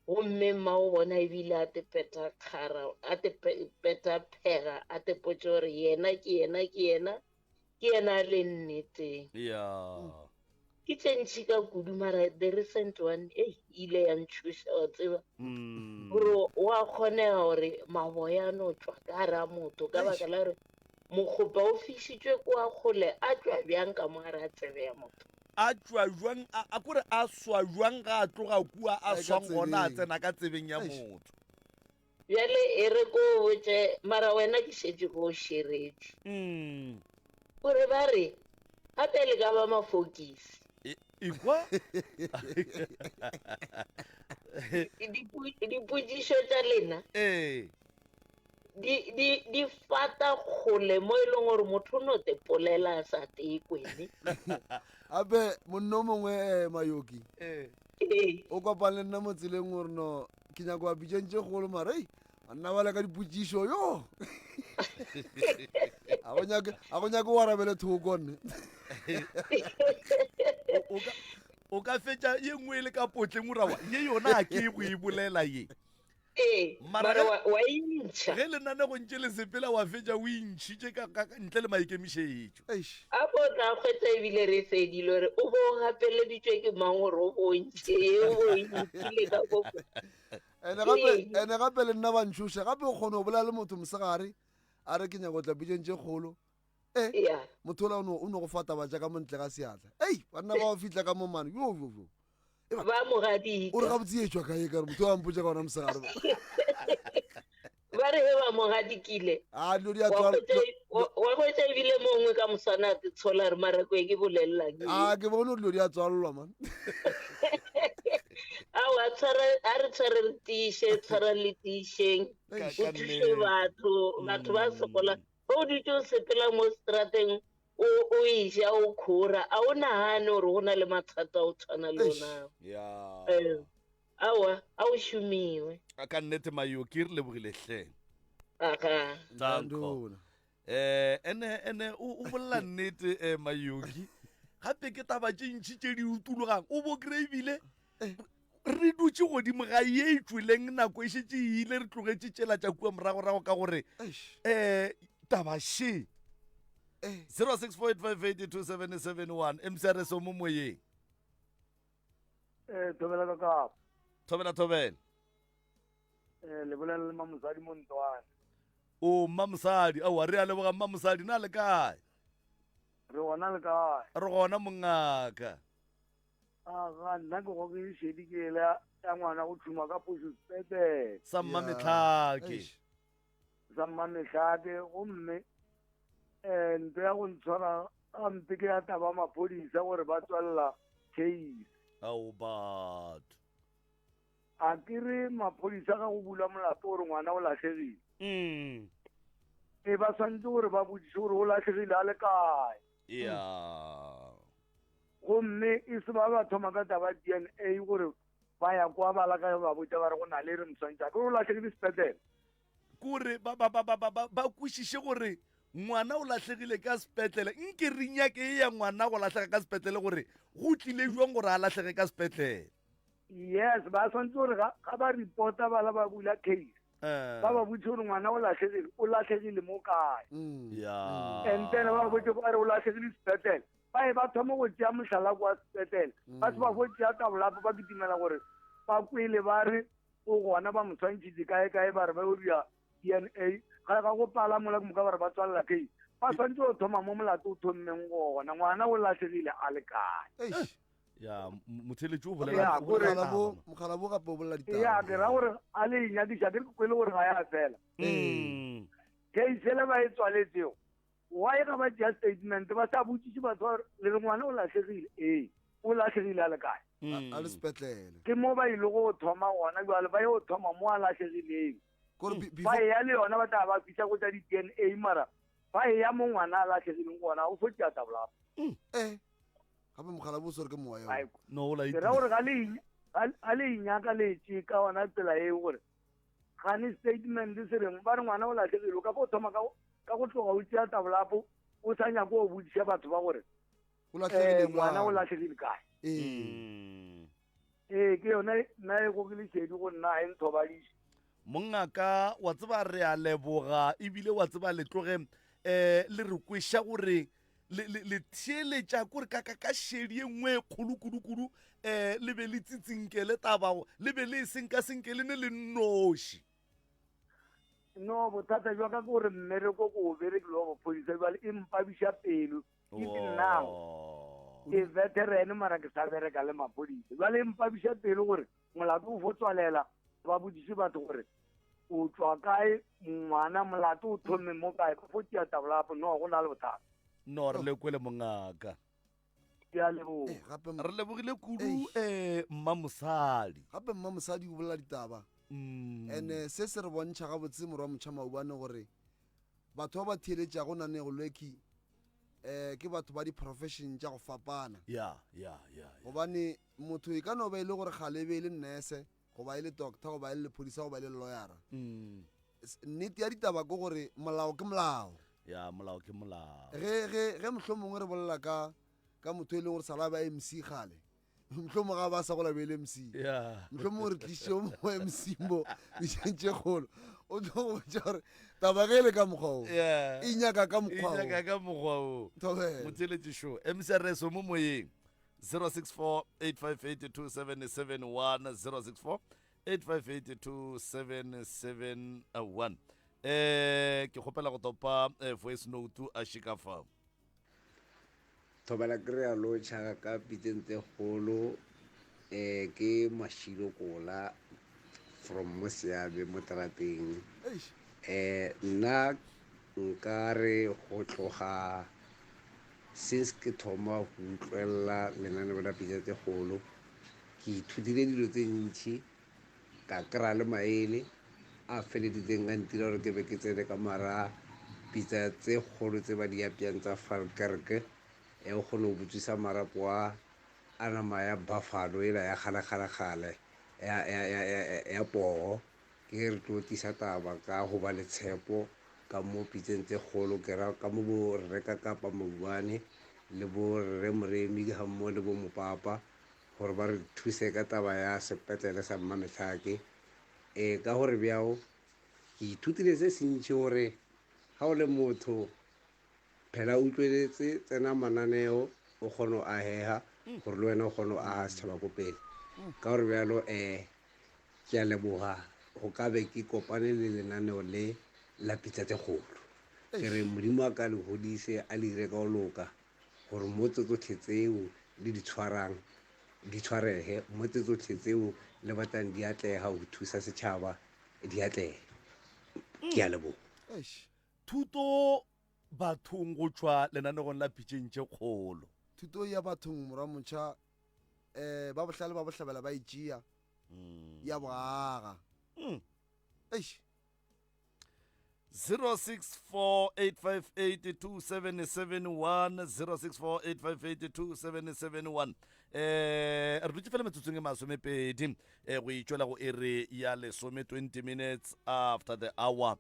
Gomme mmago bona ebile a te peta kgara, a te peta phega, a te potše gore yena ke yena ke yena, ke yena a le nneteng. Ya. Ke tše ntši ka kudu mara the recent one ei e ile ya ntšhoša wa tseba. Gore wa kgonega gore maboya a no tšwa ka gare a motho ka baka la gore mokgopa o fišitšwe kwa kgole a tšwa bjang ka mo gare a tsebe ya motho. A tšwa bjang, a, a kore a swa bjang ga a tloga kua a swang gona a tsena ka tsebeng ya motho. Bjale e re ko o botše, mara wena ke šetše ko o šeretše. Gore ba re, gape le ka ba mafokisi. Ekwa? Dipotšišo tša lena. Ee. Di, di, di fata kgole mo e leng gore motho o no te polela a sa tee kwene. Gape monna o mongwe eh, Mayoki. Ee. O kopane le nna mo tseleng gore no ke nyako wa pitšeng tše kgolo mara ei banna ba le ka dipotšišo yo a go nyake a go nyake o arabele thoko nne O ka fetša ye nngwe e le ka potleng o rawa ye yona a ke go e bolela ye. Ee, Mara mara ge- wa, wa intšha. Ge lenanego ntše le sepela wa fetša o intšhitše ka, ka, ntle le maikemišetšo. Eish. A bo tla kgwetsa ebile re fedile gore o bo o gapeleditšwe ke mang gore o bo ntšhe ye o bo e ntšhile ka ko. Ene gape ene gape le nna ba ntšhoša gape o kgona go bolela le motho mosegare a re ke nyaka go tla pitšeng tše kgolo e Yeah. motho ola o no o no go fa taba tša ka mo ntle ga seatla ei banna ba ba fihla ka mo mane yo yo yo Ba mo gadika. O re gabotse e tšwa kae ka re motho a mpotša ka ona mosegare. Ba re he ba mo gadikile. A dilo di a tswala. Wa hwetša ebile mongwe ka moswana a te tshola re mara ko e ke bolelelang. A ke bone gore dilo di a tswalelwa man. Aowa tshwara a re tshware re tiiše tshwara le tiišeng. O thuše batho batho ba sokola. Ge o dutše o sepela mo strateng o o eja o khora a o nagane gore go na le mathata a o tshwana le ona ya eh, aowa a o šomiwe a ka nnete mayo ke re lebogile hle aga Danko. Eh, ene ene o o bolela nnete eh, mayoki gape ke taba tše ntši tše di utologang o bo kry ebile re dutše godimo ga ye e tšweleng nako e šetše e ile re tlogetše tšela tša kua moragorago ka gore um taba še 0648582771 mcrs o mo moyeng Eh, thobela ka kapa. thobela thobela Eh, le bolela le mamosadi mo ntwane. o mmamosadi aowa re a leboga mmamosadi na le kae Re gona le kae? re gona mongaka Aga, nna ke goke šedi ke ela ya ngwana go thuma ka phošo sepetlele. Sa mmametlhake. Sa mmametlhake gomme um nto ya go ntshwara gampe ke ya taba maphodisa gore ba tswalela case. Ao batho. A ke re maphodisa ga go bula molato gore ngwana o lahlegile. Mm. E ba swanetše gore ba botšiše gore o lahlegile a le kae. Ya. Gomme e se ba ba thoma ka taba ya DNA gore ba ya kwa ba laka ba botša ba re go na le re moswantšha ke gore o lahlegile sepetlele. Kore ba ba ba ba ba ba ba kwešiše gore ngwana o lahlegile ka sepetlele nke re nyake ye ya ngwana go lahlega ka sepetlele gore go tlile jwang gore a lahlege ka sepetlele. Yes, ba swantse gore ga ga ba reporta bala ba bula case Eh. ba ba botse gore ngwana o lahlegile o lahlegile mo kae. Ya. And then ba ba botse ba re o lahlegile sepetlele ba e ba thoma go tšea mohlala kwa sepetlele ba se ba fo tšea tabolapo ba kitimela gore ba kwele ba re o gona ba mo swantšhitše kae kae ba re ba yo dira DNA ga ga go pala mola ke moka ba re ba tswalela case ba swantše go thoma mo molato o thommeng gona ngwana o lahlegile a le kae. Ya, motheletši o bolela mogala bo gape o bolela ditaba. Ya, ke ra gore a le inyadiša ke ke kwele gore ga ya fela. Mm. Case ele ba e tswaletsego. Why ga ba tšea statement ba sa botšiše batho ba le re ngwana o lahlegile? Ee, o lahlegile a le kae? Mm. A le sepetlele. Ke mo ba ile go thoma gona jwale ba yo thoma mo a lahlegileng. Kore ba eya le yona ba tla ba fihla go tša di-DNA mara ba eya mo ngwana a lahlegileng gona o fo tšea tabolapa. Mm. Eh. Gape mogala bo swere ke moya. No, o la Ke ra gore ga le ga le inyaka le tše ka ona tsela eo gore gane statement se reng ba re ngwana o latlhegile o ka fo thoma ka ka go tloga o tšea tabolapo o sa nyake go bodiša batho ba gore eh, ngwana o latlhegile kae ee ee ke yona nna e gogile šedi go nna ga e nthobadiše mongaka wa tseba re a leboga ebile wa tseba le tloge um le re kweša gore le theeletša kore ka ka šedi e nngwe e kgolo kudu-kudu um le be le tsitsinkele tabago le be le e senka-senke le ne le nnoši no bothata jwa ka ke gore mmereko ko o berekile wa bophodisa jale e mpabiša pelo even now ke veteran mara ke sa bereka le maphodisa jale e mpabiša pelo gore molato o fo tswalela ba bodiše batho gore o tswa kae ngwana molato o thomme mo kae ba fo tšea tabolapo no go na le bothata no re le kwele mongaka ke a leboga eh, gape re lebogile kudu um eh, mma mosadi gape mma mosadi o bolela ditaba mm. and eh, se se re bontšha gabotse morwa motšha maubane gore batho ba ba theeletšago nanego lweki um ke batho ba di-profession tša go fapana ya ya ya gobane motho e ka no ba e le gore gale e be e le nurse goba e le doctor goba e le lephodisa goba e le lawyera mm. nnete ya ditaba ke gore molao ke molao ya molao ke molao ge ge ge mohlomongwe re bolela ka ka motho e leng gore sala ba mc gale mohlomongwe ga ba sa gola be le mc mohlomongwe re tlišitše o mongwe mc mo ditšeng tše kgolo o tlo go botša gore taba ge e le ka mokgwa o e nyaka ka mokgwa o nyaka ka mokgwa o motheletši show mcrs mo moyeng 064 858 2771 064 858 2771 eh ke kgopela go topa eh, voice note a šika fa Thobela ke re a lotšha ka pitseng tse kgolo um ke Mašilo Kola from mo Seabe mo terateng um nna nka re go tloga Since ke thoma go utlwelela lenaneo la Pitša tše Kgolo, ke ithutile dilo tše ntši, ka kry-a le maele a feleditseng a ntira gore ke be ke tsene ka mara pitsa tse kgolo tse ba di apeang tsa Falkirk ya go kgone go butswisa marapo a a nama ya buffalo ela ya kgale-kgale-kgale ya, ya, ya, ya, ya poo. Ke ge re tlo tiša taba ka go ba le tshepo ka mo pitseng tse kgolo, ke ra ka mo bo Rre Kakapa Maubane le bo Rre Moremi ga mmogo le bo Mopapa gore ba re thuse ka taba ya sepetlele sa Mmamehlake. Ee, ka gore bjao ke ithutile se sentši gore ga o le motho phela o utlweletse tsena mananeo o kgone go agega gore le wena o kgone go aga setšhaba ko pele. Ka gore bjalo um Ke a leboga go ka be ke kopane le lenaneo le la Pitsa Tse Kgolo. Ke re Modimo a ka le godise a le dire ka go loka gore mo tse tsotlhe tseo le di tshwarang di tshwarege, mo tse tsotlhe tseo le batlang di atlega go thusa setšhaba di atlege. Ke a leboga. Thuto bathong go tšwa lenanegong la Pitšeng tše Kgolo. Thuto ya bathong morwa motšha um ba bohlale ba bohlabela ba e tšea mm. ya boaga mm. eish 0648582771 0648582771 eh re dutse fela metsotsong e masomepedi eh go itšwela go ere ya lesome 20 minutes after the hour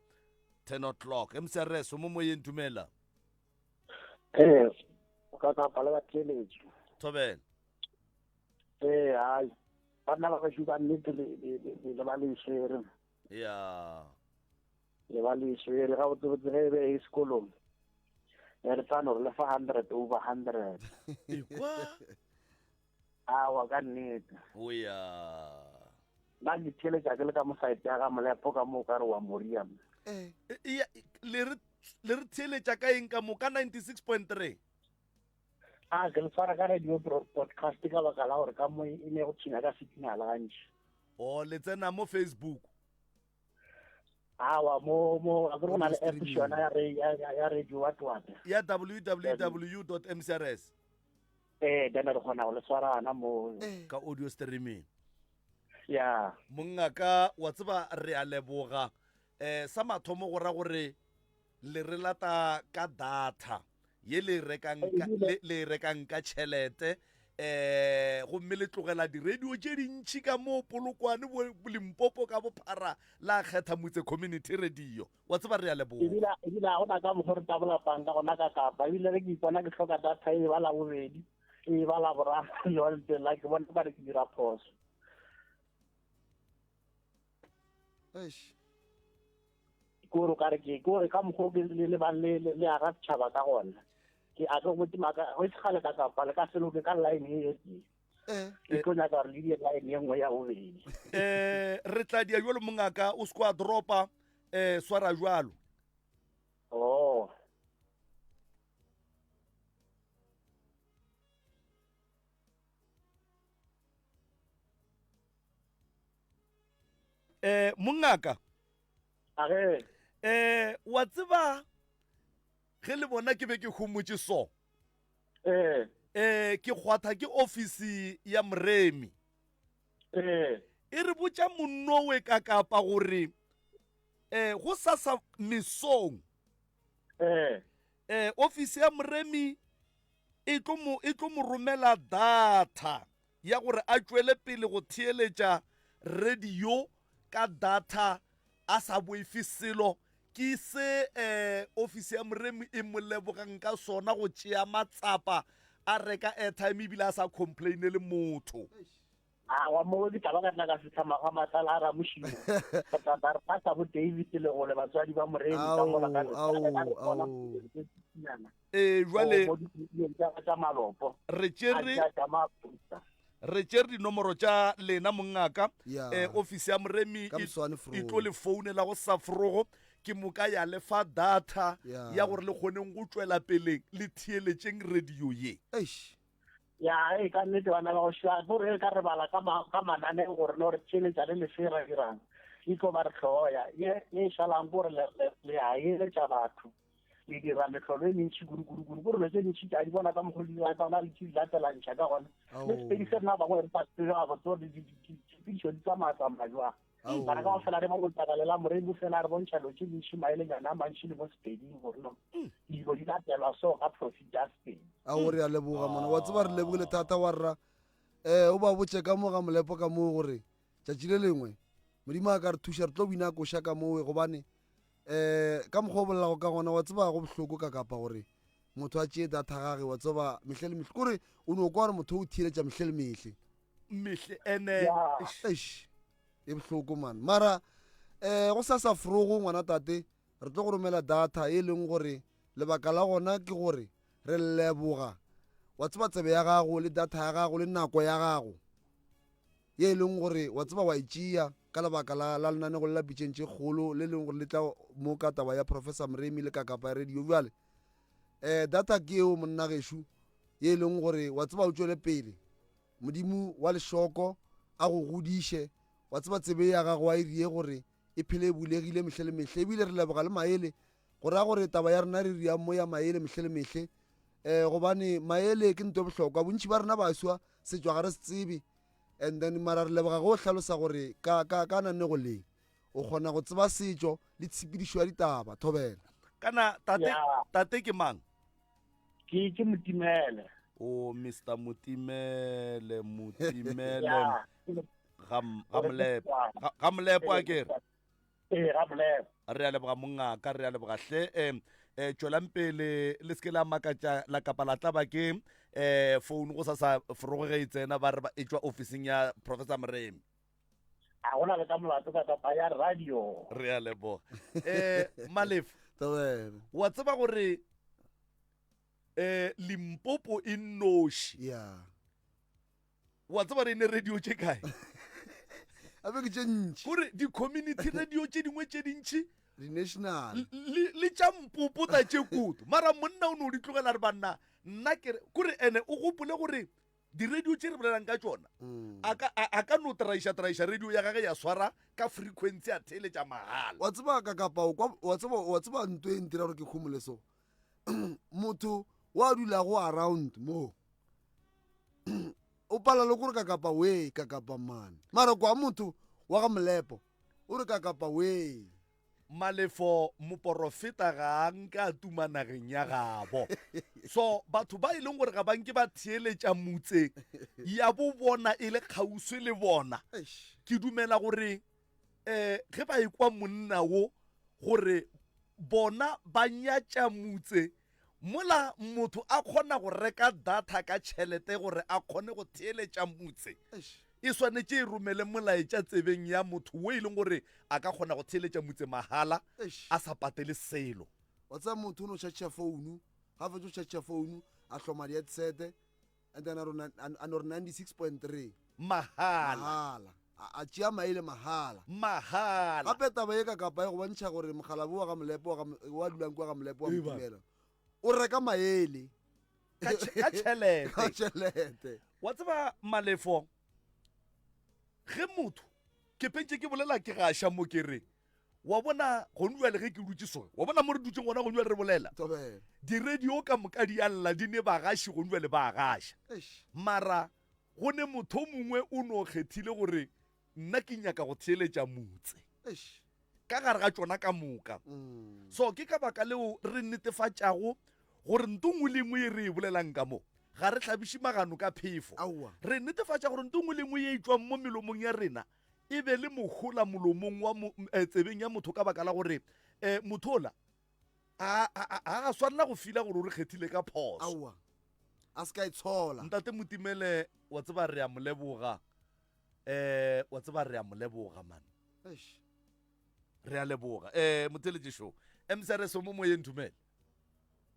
10 o'clock mcrs mo moyeng dumela ee o ka kapa le batheeletši thobela ee hai banna ba gašu ba nnete le ba le swere ya le ba le swere ga botsebotse ge e be e sekolong e re tla no re lefa hundred over hundred ekwa awa ka nnete o ya nna ke theeletša ke le ka mosaete ya ga molepo ka mo o ka re wa moria eh. le re le re theeletša ka eng ka mo ka 96.3? A ke le tshwara ka radio broadcast ka baka la gore ka mo e ne go tshwenya ka signal gantši. O le tsena mo Facebook. Awa mo mo a ke go na le app yona ya ya ya radio what what. Ya www.mcrs. Eh, then re kgona go le tshwarana mo. Ka audio streaming. Ya. Mongaka wa tseba re a leboga. Eh sa mathomo go ra gore le re lata ka data ye le rekang ka, le, le rekang ka tšhelete eh gomme le tlogela di-radio tše dintšhi ka mo polokwane bo limpopo ka bophara la kgetha motse community radio wa tseba re a leboga ebile ebile ga gona ka mokgwa re tabolapang ka gona ka kapa ebile re ke ipona ke hloka data e ba la bobedi e ba la boraro jwale la ke bona ba re ke dira phoso Eish. Kore o ka re ke kore ka mokgwa o ke le lebang le le aga setšhaba ka gona ke a ke botse maaka go se kgale ka kapa le ka se loke ka line e e tee eh. ke tlo nyaka gore le die line e nngwe ya bobedi um re tla dia jalo mongaka o se kwa dropa um swara jalo oh eh mongaka age eh wa tseba ge le bona ke be ke homotše so eh eh ke kgwatha ke ofisi ya moremi eh e re botša monnowe ka kapa gore eh go sasa mesong eh eh ofisi ya moremi e tlo mo e tlo mo romela data ya gore a tšwele pele go theeletša radio ka data a sa boife selo. Ke se um ofisi ya Moremi e mo lebogang ka sona go tšea matsapa a reka airtime ebile a sa complainele motho. Awa mo ke tla ba ka tla ka fihla ga matlala a Ramošimo. Re tla tla re phasa bo David Legole batswadi ba Moremi ka mola ka re ka re bona Ee, jwale mo dikolong tša tša malopo re a tšere tša tša maputa re tšere dinomoro tša lena mongaka Ya. eh, ofisi ya moremi Ka e- moswane e frogo. tlo le founela go sa frogo ke moka ya le fa data Ya. ya gore le kgoneng go tšwela pele le theeletšeng radio ye Eish. ya e ka nnete bana ba go šwa gore e ka re bala ka ma- ka mananeo gore no re tšheletša le lefe ra dirang e tlo ba re hloya ye ye e šalang gore le le- le a eletša batho le dira mehlolo e mentši kudu-kudu-kudu ko dilo tse dintši a di bona ka mokgwa di ka gona le di latelantšha ka gona le sepedi se rena bangwe re sa tsebe gabotse gore ditshepedišo di tsamaya tsamaya jwang mara ka go fela re mo botsakalela moremi fela re bontšha dilo tse dintši maelenyana a mantši le mo sepeding gore no mm. dilo di latelwa so ka profit ya sepedi a o re a leboga mona wa tseba re lebogile thata wa rra um o ba botse ka mo ga molepo ka moo gore tšatši le lengwe modimo a ka re thuša re tlo bina koša ka mowe gobane um ka mokgwa o bolelago ka gona wa tseba go bohloko ka kapa gore motho a tšee data gage wa tseba mehle le mehle kore o no kwa gore motho o theeletša mehle le mehle mehle ene eish e bohloko man mara um go sa sa frogo ngwana tate re tlo go romela data e leng gore lebaka la gona ke gore re leboga wa tseba tsebe ya gago le data ya gago le nako ya gago ye e leng gore wa tseba wa e tšea ka lebaka la, la lenanego le la pitšeng tše kgolo le leng gore le tla mo ka taba ya Professor Moremi le kakapa ya radio. Bjale um data ke eo monna gešo ye e leng gore wa tseba o tšwele pele, Modimo wa lešoko a go godiše, wa tseba tsebe ya gago a e rie gore e phele e bulegile mehle le mehle. Ebile re leboga le maele go ra gore taba ya rena re riang mo ya maele mehle le mehle um gobane maele ke nto e bohlokwa. Bontši ba rena baswa setšwa ga re se tsebe and then mara re leboga go hlalosa gore ka, ka, ka nanego le o kgona go tseba setšo le tshepedišo ya ditaba thobela kana tate Yeah. tate ke mang ke ke motimele o mr motimele motimele Yeah. ga ga molepo ga ga molepo a kere ee ga molepo re a leboga mongaka re a leboga hle um um tšwelang pele le seke la makatša la kapa la tlaba ke um founu go sa sa forogo ge e tsena ba re e tšwa ofising ya professor moremi a gona le ka molato ka kapa ya radio re a leboga um malefo wa tseba gore um limpopo e nnoši yeah wa tseba re ne radio tše kae abe ke tše ntši gore di-community radio tše dingwe tše dintši Di-national. Le, le tša mpopota tše kudu. Mara monna o no di tlogela re banna, nna ke re, kore ene o gopole gore di-radio tše re bolelang ka tšona, a ka, a, a ka no traiša-traiša radio ya gage ya swara ka frequency a theeletša mahala. Wa tseba ka kapa o kwa, wa tseba, wa tseba nto e ntira gore ke khumole so. Motho wa dulago around mo o pala le gore ka kapa we ka kapa mane mara kwa motho wa ga molepo o re ka kapa we Malefo moporofeta ga a nke a tuma nageng ya gabo. So batho ba e leng gore ga ba nke ba theeletša motse ya bo bona e le kgauswi le bona, ke dumela gore um ge ba ekwa monna wo gore bona ba nyatša motse mola motho a kgona go reka data ka tšhelete gore a kgone go theeletša motse, e swanetše e romele molaetša tsebeng ya motho wo e leng gore a ka kgona go theeletša motse mahala a sa patele selo. Wa tseba motho o no tšhatšha founu, ga fetša go tšhatšha founu a hloma di-headset and then a no re 96.3 mahala. Mahala. A tšea maele mahala. Mahala. Gape taba ye ka kapa e go bontšha gore mokgalabje wa ga Molepo wa ga, wa dulang kwa ga Molepo wa Motumela o reka maele. Ka tšhelete. Ka tšhelete. Wa tseba Malefo, ge motho, ke pentše ke bolela ke gaša mo ke re, wa bona gone bjale ge ke dutše so, wa bona mo re dutšeng gona gone bjale re bolela, di-radio ka moka di a lla, di ne bagaši gone bjale ba a gaša. Mara go ne motho o mongwe o no kgethile gore nna ke nyaka go theeletša motse ka gare ga tšona ka moka. Mm. So ke ka baka leo re netefatšago gore nto nngwe le nngwe ye re e bolelang ka mo ga re hlabiše magano ka phefo. Re netefatša gore nto nngwe le nngwe ye e tšwang mo melomong ya rena e be le mohola molomong wa mo, eh, tsebeng ya motho ka baka la gore eh, motho ola a a a swanela go fila gore o re kgethile ka phoso. Aowa, a se ka itshola. Ntate Motimele, wa tseba re a mo leboga. Eh, wa tseba re a mo leboga man. Eish. Re a leboga. Eh, motheletše show. MCRS o mo moyeng Thumele.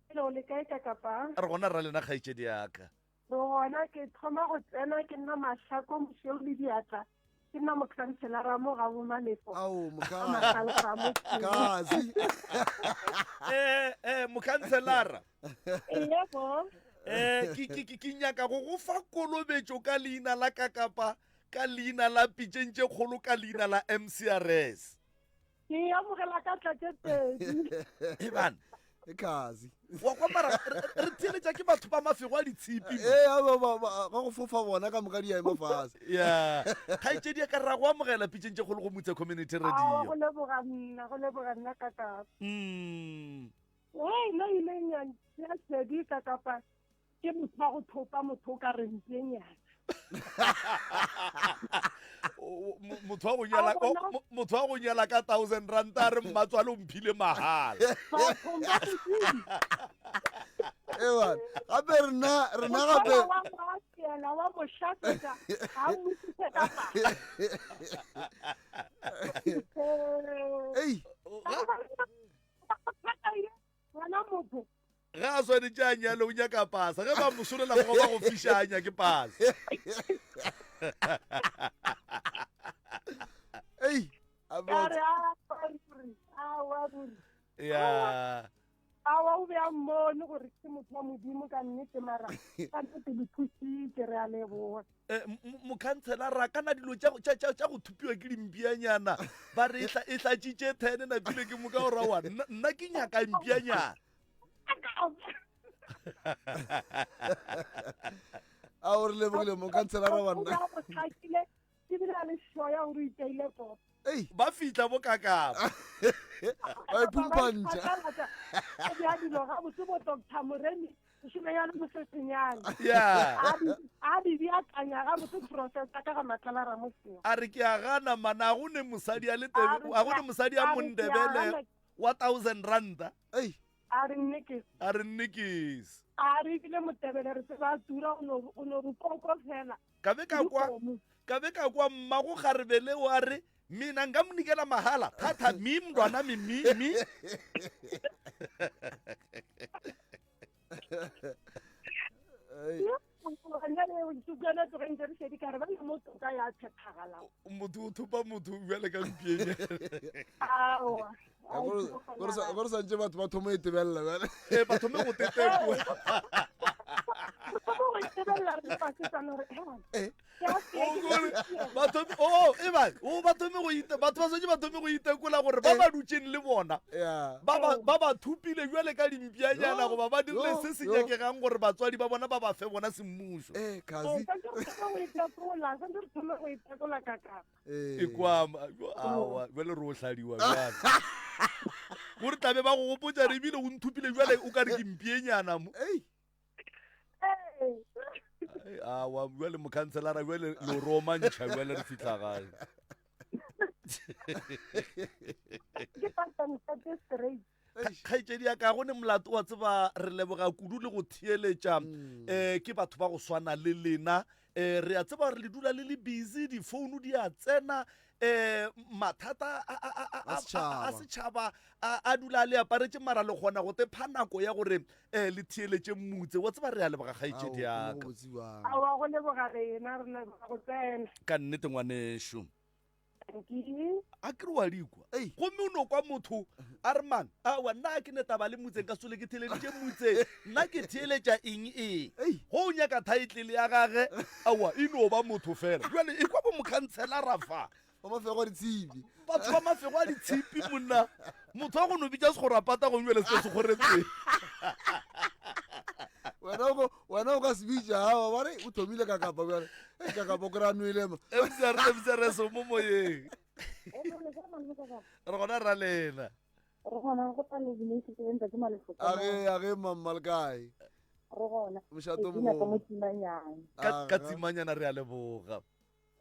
Hello, le kae ka kapa? Re gona ra lena kgaetšedi ya ka. Re gona ke thoma go tsena ke nna Mahlako Mošweu le diatla ke nna mokhanselara mo ga bomalefo. Ao mokhanselara. Eh eh mokhanselara. Yebo. Eh ke ke ke nyaka go go fa kolobetšo ka leina la ka kapa ka leina la pitšeng tše kgolo ka leina la MCRS. Ke e amogela ka tla tše pedi. Eban. E kazi. Wa kwa mara re theeletša ke batho ba mafego a ditshipi. Ee, ga go fofa bona ka moka di ya ema fase. Ya. Kgaetšedi ya ka ra go amogela pitšeng tše kgolo go Mutse Community Radio. Go leboga nna, go leboga nna ka kapa. Mm. Hey, nna ile ya ya sedi ka kapa ke motho wa go thopa motho o ka re mpenyana motho wa go nyala motho wa go nyala ka thousand rand a re mmatswale o mphile mahala ewa gape rena rena gape wa mošasetsa ga mmotsise ka ei ngwana motho ge a swanetše a nyale o nyaka pasa ge ba mo solela go ba go fiša a nyake pasa ei ya awa o be a mmone gore ke motho wa modimo ka nnete mara ka nnete le thusitse re a leboga eh, mokhanselara kana dilo tša go thupiwa ke dimpianyana ba re e tlatšitše thene napile ke moka ora wa nna ke nyaka mpianyana a o re lebogile mokhanselara wa nna ba fihla bo kakapa ba iphumpantšha mošemanyana mosesenyane Yeah. a di- a di beakanya gabotse professor ka ga matlala ramosego a re ke a gana mana a go ne mosadi a le A tebe re a go ke ne a- mosadi a a re ke a mondebele gana. wa thousand ranta ei a re nnekese a re nnekese a re ebile motebele re tseba a tura o no- o no re koko fela ka be ka kwa ka be ka kwa mmago kgarebe leo a re mina nka mo nikela mahala thatha mi mntwana mi mi mi motho o thopa motho bjale ka mpieng aowa Gore santse batho ba thoma e tebelela bjale. Ee, ba thome go tetekwa. Oh, e ba o ba thome go ite batho ba santse ba thome go itekola gore ba ba dutšeng le bona ba ba ba ba thupile bjale ka dimpianyana goba ba dirile se se nyakegang gore batswadi ba bona ba ba fe bona semmušo. Eh, kazi. E kwa awa bjale re o hladiwa bjale. Gore tlabe ba go gopotsa re ebile o nthupile bjale o ka re ke mpienyana mo. Awa bjale mokhanselara bjale lo romantšha bjale re fihla gae. Ke pastor straight. Kgaetšedi ya ka go ne molato wa tseba re leboga kudu le go theeletša um ke batho ba go swana le lena um re a tseba gore le dula le le busy difounu di a tsena um mathata a setšhaba a dula a le aparetše mara le kgona go tepha nako ya gore um le theeletše mutse wa tseba re a leboga kgaetšedi ya ka. Aowa go leboga rena re leboga go tsena. Ka nnete ngwanešu. A ke re wa di kwa. Gomme o no kwa motho a re mang, aowa nna ga ke ne taba le motseng ka sole ke theeleditše motseng, nna ke theeletša eng eng. Go o nyaka thaetlele ya gage, aowa e no ba motho fela. Bjale e kwa bo mokhantshelara fa. Ba mafego a ditshipi. Batho ba mafego a ditshipi monna. Motho wa go no bitša sekgorapata gomme bjale se se kgoretseng. Wena o wena o ka se bitša awa ba re o thomile ka kapa bjale e ka kapa o kry-a nwele ma mcr mcrs mo moyeng re gona ra lena re gona go tla le dinese tse ntate malefoko age age mamma le kae re gona mošato mo mo tsimanyana ka tsimanyana re a leboga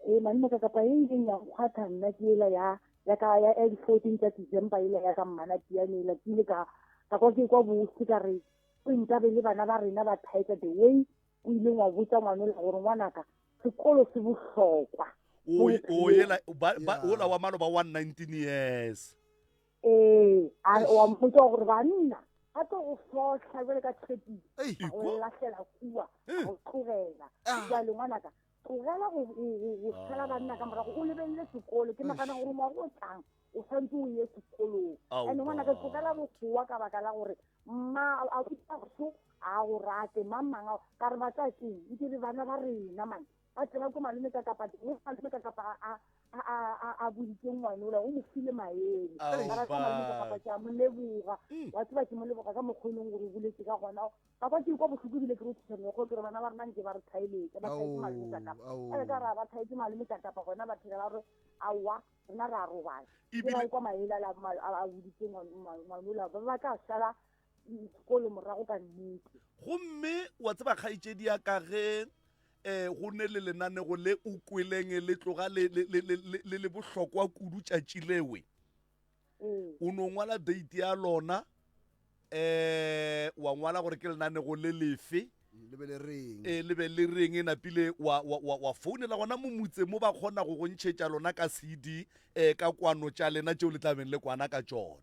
ee malome ka kapa e ileng ya nkgwatha nna ke ela ya ya ka ya ya di-fourteen tsa December ela ya ka mmana piano ela ke ile ka ka kwa ke kwa bose ka re o nkabe le bana ba rena ba thaetsa the way o ileng wa botsa ngwanola gore ngwanaka sekolo se bohlokwa o yela ola wa maloba wa 19 years Ee, a wa mpotsa gore banna ba tlo go fohla jale ka tshepiso go lahlela kua go tlogela jale ngwanaka tlogela go tshela banna ka morago o lebelele sekolo ke nagana gore ngwago o tlang o santse o ye sekolong and ngwanaka tlogela go goa ka baka la gore mma a so a go rate mang mang ka re batsatsing nke be bana ba rena man ba tseba ko malome ka kapa teng malome ka kapa a a a a boditse ngwane ola o mo file maele ka rata malome ka kapa ke a mo leboga mm. wa tseba ke mo leboga ka mokgwa e leng gore o boletse ka gona ka kwa ke kwa botlhoko ebile ke re thusa meokgo ke re bana ba rena nke ba re thaeletse ba thaetse malome ka kapa a ka ra ba thaetse malome ka kapa gona ba thela ba re aowa rena re a robala ke ba kwa maele a boditse ngwane ola ba ba tla sala sekolo morago ka nnete gomme wa tseba kgaetšedi ya ka ge um go ne le lenanego le o kweleng le tloga le le le bohlokwa kudu tšatši lewe mm. o no ngwala date ya lona eh wa ngwala gore ke lenanego le lefe le be le reng eh le be le reng e napile wa wa wa, wa founela gona mo motse mo ba kgona go go ntšhetša lona ka CD eh ka kwano tša lena tšeo le tlabeng le kwana ka tšona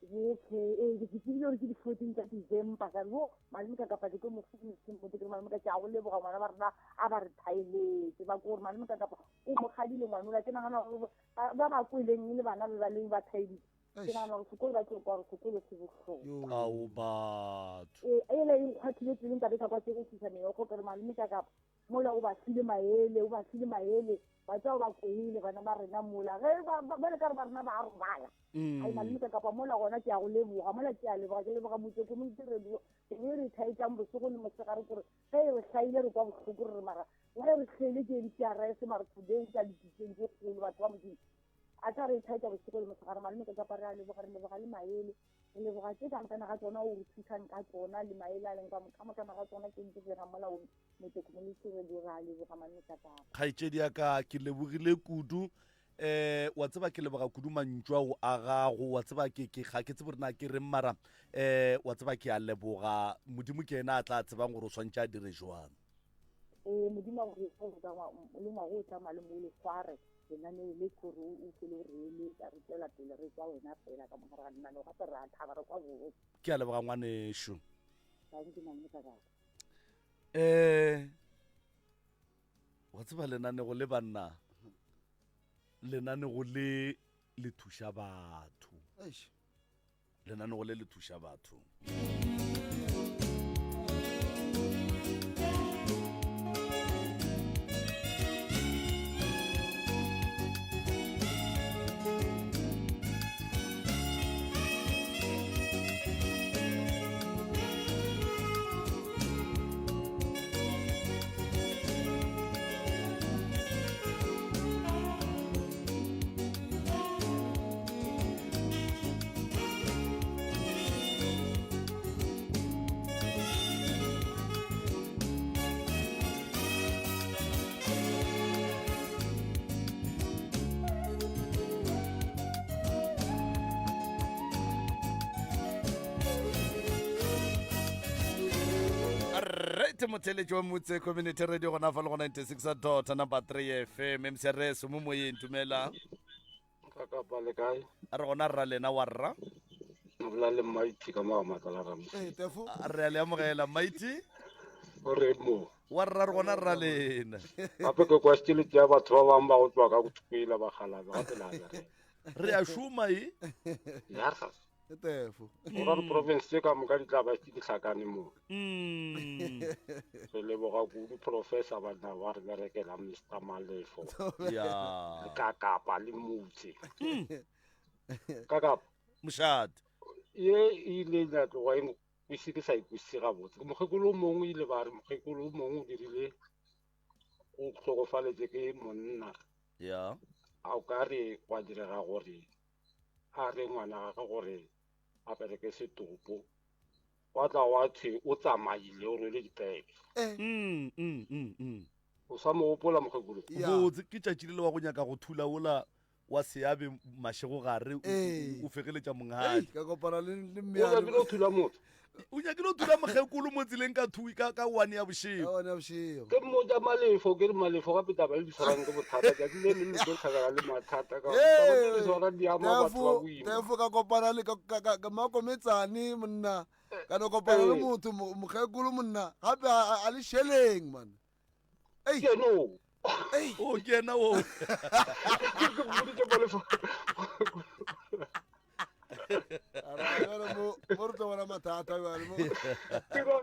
Okay, ee ke tsebile gore ke di-fourteen tsa December ka yo malome ka kapa ke tlo mo founisa ke re malome ka ke a go leboga ngwana ba rena a ba re thaeletse ba ko gore malome ka kapa o mo kgadile ngwanola ke nagana gore ba ba kweleng e le bana be ba leng ba thaeditse ke nagana gore sekolo ba tlo kwa gore sekolo se bohlokwa ao batho ee ela e nkgwathile tseleng ka be ka kwa ke go tlisa meokgo ke re malome ka kapa mola o ba file maele o ba file maele ba tsa o ba kwele bana ba rena mola ge ba le ka re ba rena ba robala mm. ai malome ka kapa mola gona ke a go leboga mola ke a leboga ke leboga motse community radio ke e re thaetsang bosigo le mosegare kore ge e re hlaile re kwa bohloko re re mara ge re hlaile ke MTRS mara today ka dipitseng tse kgolo batho ba modimo a tla re thaetsa bosigo le mosegare malome ka kapa re a leboga re leboga le maele re leboga tse ka mokana ga tsona o re thusang ka tsona le maele a leng ka mokana ga tsona ke ntse dira mola motse community radio re a leboga malome ka kapa kgaetšedi ya ka ke lebogile kudu eh wa tseba ke leboga kudu mantšu ao a gago wa tseba ke ke ga ke tsebe gore na ke reng mara eh wa tseba ke a leboga modimo ke ena a tla tsebang gore o swantše a dire jwang ee modimo a go le ngwago o tla malome o le sware lenaneo le gore o fele o re eletsa re tswela pele re kwa wena fela ka mogare ga lenaneo gape re a thaba re kwa botse ke a leboga ngwanešo thank you malome ka kapa eh wa tseba lenanego le banna lenanego le le thuša batho. Lenanego le le thuša batho. Right motheletši wa motse community radio gona fa le go 96 dot number 3 fm mcrs mo moyeng tumela Ka kapa le kae? A re gona rra lena wa rra. O bolela le Mighty ka mo ga Matlala Ramosedi. Ee, Tefo. A re a le amogela Mighty. O re mo. Wa rra re gona rra lena. Gape ke kwa šetše le tšea batho ba bangwe ba go tšwa ka Thupela ba kgalabe gape la bereka. Re a šoma e. Ya rra. Ke Tefo. Go ra diprovince tše ka moka di tla ba šetše di hlakane mo. Re leboga kudu Professor banna ba re berekela Mister Malefo. Ya. Le Kakapa le Motse. Kakapa. Mošate. Ye e ile ya tloga e nkwise ke sa ikwisise gabotse. Mokgekolo o mongwe ile ba re mokgekolo o mongwe o dirile o hlokofaletše ke monna. Ya. A o ka re gwa direga gore a re ngwana gagwe gore a bereke setopo gwa tla wa thwe o tsamaile o rwele dipeke. Mm, mm, mm, mm. O sa mo gopola mokgekolo? Botse ke tšatši le le wa go nyaka go thula ola wa seabe mašego gare o- Ee. o fegeletša monghadi. Ka kopana le le O mme nyakile go thula motho. O nyakile go thula mokgekolo mo tseleng ka thui ka ka one ya bošego. Ka one ya bošego. Ke mmotša Malefo, ke re Malefo gape taba le di swarang ke bothata tšatši le leng le tlo hlakana le mathata ka gore taba tše di swarang di ama batho ba Tefo, boima. Tefo ka kopana le ka ka ka ka makometsane monna. Ka no kopana le Ee. motho mo- mokgekolo monna gape a a- a le šeleng man. Ei. Ke yena o. Ei. O ke yena o. Ke ke mmoditše Malefo. Ara, jwale mo mo re tlo bona mathata jwale mo. Ke ra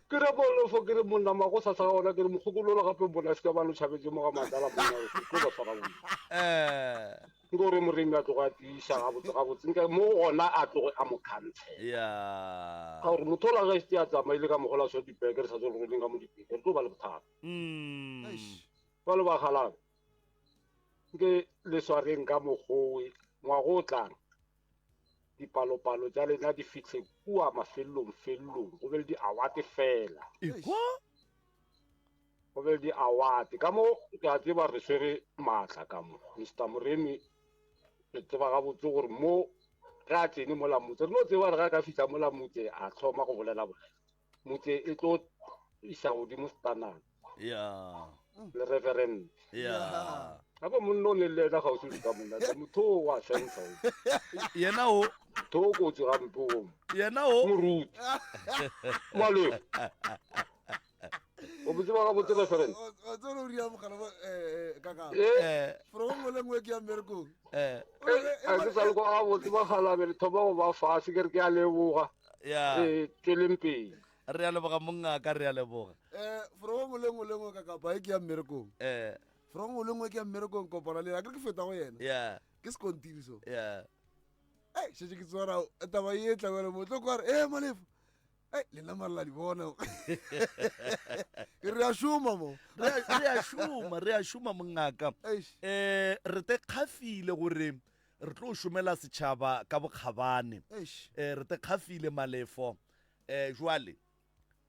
ke re Malefo ke re monna magosasa ga ona ke re mokgekolo ola gape bona se ka ba lo tšhabetše mo ga Matlala monna o tlo ba swara boima. Eh. Ke gore moremi a tloge a tiiša gabotse gabotse nka mo gona a tloge a mo cancel. Ya. Ka gore motho ola ge a tsamaile ka mogola swa dipeke re sa tswe re rweleng ka mo dipeke re tlo ba le bothata. Mm. Ba le bagalabe nke le swareng ka mokgowe ngwago o tlang dipalopalo tša lena di fihle kua mafelelong felelong go be le di-award fela. Ekwa? Go be le di-award ka mo ke a tseba re swere maatla ka mo Mister Moremi re tseba gabotse gore mo ge a tsene mola motse re no tseba re ga ka fihla mola motse a thoma go bolela bolela motse e tlo isa godimo stanana ya le reverend ya gape monna o ne le ena gausi le ka monna motho o wa sensa o yena o motho o kotsi gampe o yena o moruti malwe o mo tseba gabotse referent O tsere o ria mogala bo eh eh kaka. Eh. Fro nngwe le nngwe ke ya mmerekong. Eh. a ke sa le kwa gabotse bagalabe le thoma go ba fase ke re ke a leboga ya re tsweleng pele re a leboga mongaka re a leboga Eh fro nngwe le nngwe le nngwe kaka ba e ke ya mmerekong. Eh. Fro nngwe le nngwe ke ya mmerekong kopana le yena. A ke re ke feta go yena. Ya. Ke sekontiri so. Ya. Ei šetše ke tswara taba e tla bjale mo tlo kwa re eh Malefo. Ei lena mara la di bona. Ke re a šoma mo. Re a re a šoma, re a šoma mongaka. Eh re te kgafile gore re tlo šomela setšhaba ka bokgabane. Eh re te kgafile Malefo. Eh jwale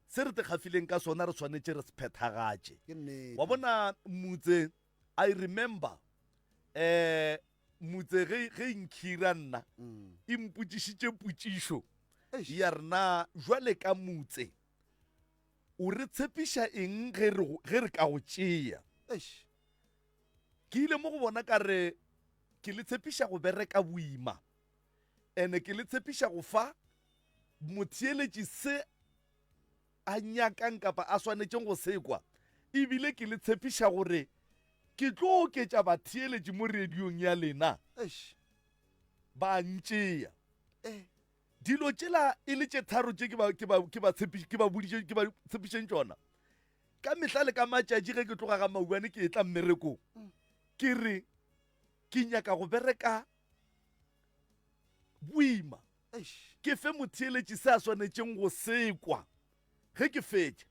se re te kgafileng ka sona re swanetše re se phethagatše. Ke nnete. Wa bona motse I remember eh motse ge ge e nkhira nna e mpotšišitše potšišo ya re na jwale ka motse o re tshepiša eng ge re ge re ka go tšea. Ke ile mo go bona ka re ke le tshepiša go bereka boima ene ke le tshepiša go fa motheeletši se a nyakang kapa a swanetšeng go se kwa, e bile ke le tshepiša gore ke tlo oketša batheeletši mo radiong ya lena. Eish. Ba ntšea. Dilo tšela e le tše tharo tše ke ba, ke ba, ke ba tshepi, ke ba boditše, ke ba tshepišeng tšona. Ka mehla le ka matšatši ge ke tloga ga Mauwane ke etla mmerekong, ke re ke nyaka go bereka boima. Ke fe motheeletši se a swanetšeng go se kwa. Ge ke fetša,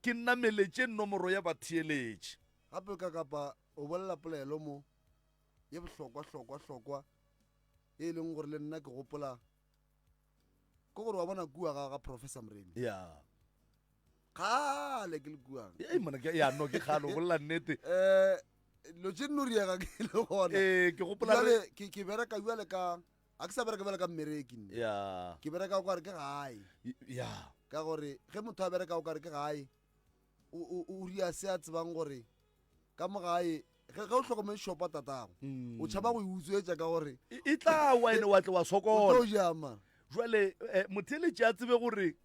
ke nameletše nomoro ya batheeletši. Gape ka kapa o bolela polelo mo ye bohlokwa hlokwa hlokwa e leng gore le nna ke gopola ke gore wa bona kua ga ga Professor Moremi. Ya. Kgale ke le kua. Ei mona ke ya no ke kgale o bolela nnete. Eh lo tše nno riega ke le gona. Eh ke gopola re ke ke bereka jwale ka a ke sa bereka bjale ka mmereki nna. Ya. Ke bereka o kare ke gae. Ya. Ka gore ge motho a bereka o kare ke gae o o o ria se a tsebang gore ka mo gae ge ge o hlokometse shopa tatago mm. o tšhaba go e utswetša ka gore e tla wa ene wa tle wa sokola o ja mara jwale eh, motheeletši a tsebe gore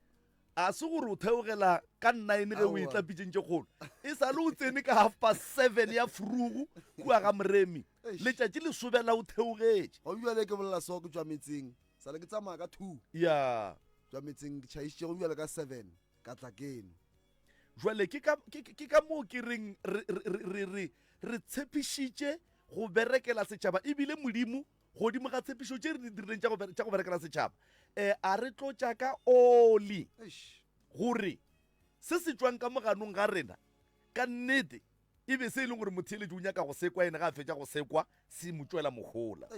a se gore o theogela ka nine ge o e tla pitšeng tše kgolo e sa le o tsene ka half past seven ya frugu kua ga moremi letšatši le sobela o theogetše go bjale ke bolela so ke tšwa metseng sale ke tsamaya ka two ya tšwa metseng ke tšhaišitše go bjale ka seven ka tla keno Jwale ke ka, ke, ke ka moo ke reng re, re, re, re, re tshepišitše go berekela setšhaba, ebile Modimo godimo ga tshepišo tše re di dirileng tša go, tša go berekela setšhaba, um a re tlotša ka oli gore se se tšwang ka moganong ga rena ka nnete e be se e leng gore motheeletši o nyaka go sekwa, ene ga a fetša go sekwa se mo tšwela mohola.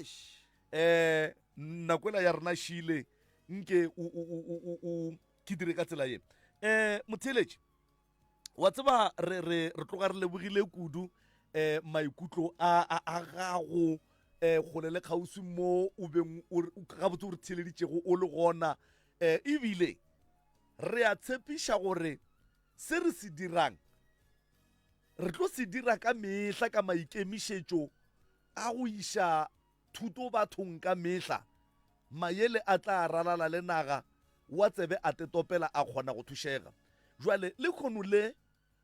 Um nako ela ya rena šile nke o, o, o, o, o, o ke dire ka tsela ye um motheeletši wa tseba re re re tloga re lebogile kudu um maikutlo a a a gago um kgole le kgauswi mo o beng gabotse o re theeleditšego o le gona um ebile re a tshepiša gore se re se dirang re tlo se dira ka mehla ka maikemišetšo a go iša Thuto bathong ka mehla. Mayele a tla ralala le naga, wa tsebe a tetopela a kgona go thušega. Jwale lekhono le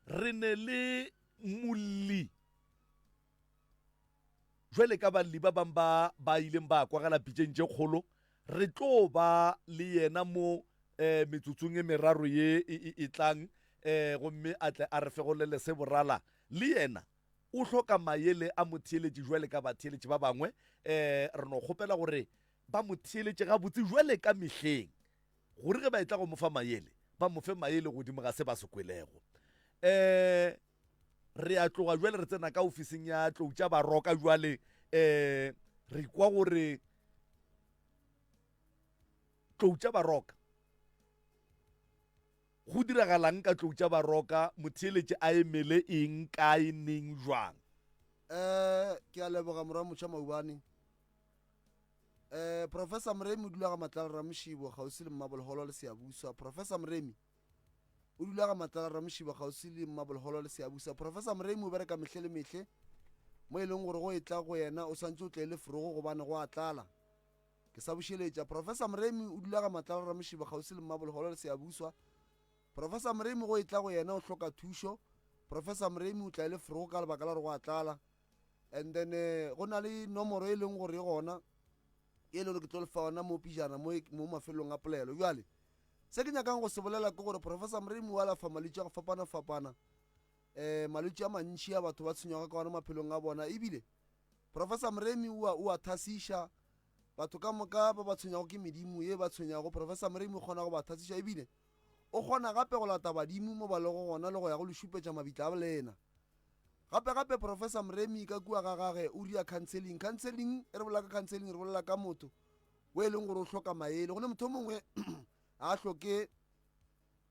re ne le molli jwale ka balli ba bang ba ba ileng ba kwagala pitšeng tše kgolo, re tlo ba le yena mo eh, metsotsong e meraro ye e, e, e tlang eh, gomme a tle a re fegolele se borala le yena. O hloka mayele a motheeletši jwale ka batheeletši ba bangwe. Um re no kgopela gore ba mo theeletše gabotse jwale ka mehleng, gore ge ba etla go mo fa mayele, ba mo fe mayele godimo ga se ba se kwelego. Um re a tloga jwale re tsena ka ofising ya Tlou tša Baroka jwale. Um re kwa gore Tlou tša Baroka Go diragalang ka tlou tša Baroka? Motheeletši a emele eng, kae, neng, jwang? Eh, ke a leboga morwa motšha Maubane. Eh, Professor Moremi o dula ga Matlala Ramošibo kgauswi le Mmabolholo le Seabuswa. Professor Moremi o dula ga Matlala Ramošibo kgauswi le Mmabolholo le Seabuswa. Professor Moremi o bereka mehle le mehle mo e leng gore go etla go yena o swantše o tle le forogo gobane go a tlala. Ke sa bušeletša, Professor Moremi o dula ga Matlala Ramošiba kgauswi le Mmabolholo le Seabuswa. Professor Moremi go etla go yena o hloka thušo. Professor Moremi o tla e le forogo ka lebaka la gore go a tlala. And then eh, go na le nomoro e leng gore e gona e le gore ke tlo le fa yona mo pijana mo, e, mo mafelong a polelo. Jwale se ke nyakang go se bolela ke gore Professor Moremi o alafa malwetši a go fapana-fapana, um malwetši a mantši a batho ba tshwenywago ka ona maphelong a bona ebile Professor Moremi o a, o a thasiša batho ka moka ba ba tshwenyago ke medimo ye ba tshwenyago. Professor Moremi o kgona go ba thasiša ebile o kgona gape go lata badimo mo ba lego gona le go ya go le šupetša mabitla a bolena. Gape gape Professor Moremi ka kua ga gage o ria counseling. Counseling, e re bolela ka counseling re bolela ka motho o e leng gore o hloka maele. Go ne motho o mongwe ga a hloke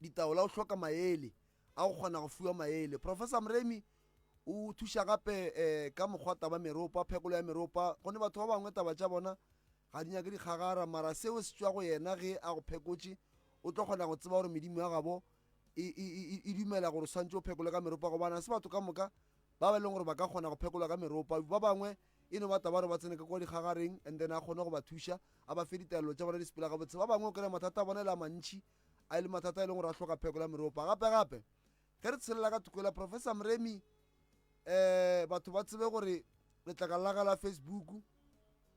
ditaola, o hloka maele a go kgona go fiwa maele. Professor Moremi O thuša gape um ka mokgwa taba meropa, phekolo ya meropa. Go ne batho ba bangwe taba tša bona ga di nyake dikgagara, mara seo se tšwa go yena ge a go phekotše, o tlo kgona go tseba gore medimo ya gabo e, e, e, e dumela gore o swantše o phekole ka meropa, gobane ga se batho ka moka ba ba e leng gore ba ka kgona go phekolwa ka meropa. Ba bangwe e no ba taba gore ba tsene ka kwa dikgagareng and then a kgone go ba thuša, a ba fe ditaelo tša bona di sepela gabotse. Ba bangwe o kry-a mathata a bona e le a mantši, a e le mathata a e leng gore a hloka phekolo ya meropa. Gape gape Ge re tshelela ka thoko la Professor Moremi, um batho ba tsebe gore letlakala la ga la Facebook um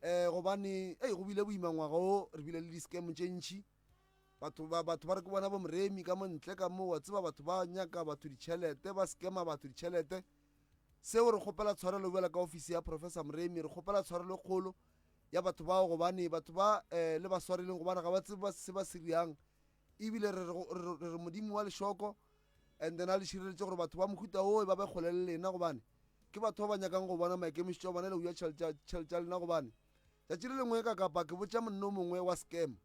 Um gobane ei go bile boima ngwaga o, re bile le di-scam tše ntši. Batho ba, batho ba re ke bona bo Moremi ka mo ntle ka mo, wa tseba batho ba nyaka batho ditšhelete, ba scama batho ditšhelete. Seo re kgopela tshwarelo bjala ka ofisi ya Professor Moremi, re kgopela tshwarelo e kgolo ya batho bao gobane batho ba um le ba swarileng gobane ga ba tsebe se ba se riang ebile re re re modimo wa lešoko and then a le šireletše gore batho ba mohuta oo ba be kgole le lena gobane ke batho ba ba nyakang go bona maikemišetšo a bona le go ja tšhelete tša lena gobane tšatši le lengwe ka kapa ke botša monno mongwe wa scam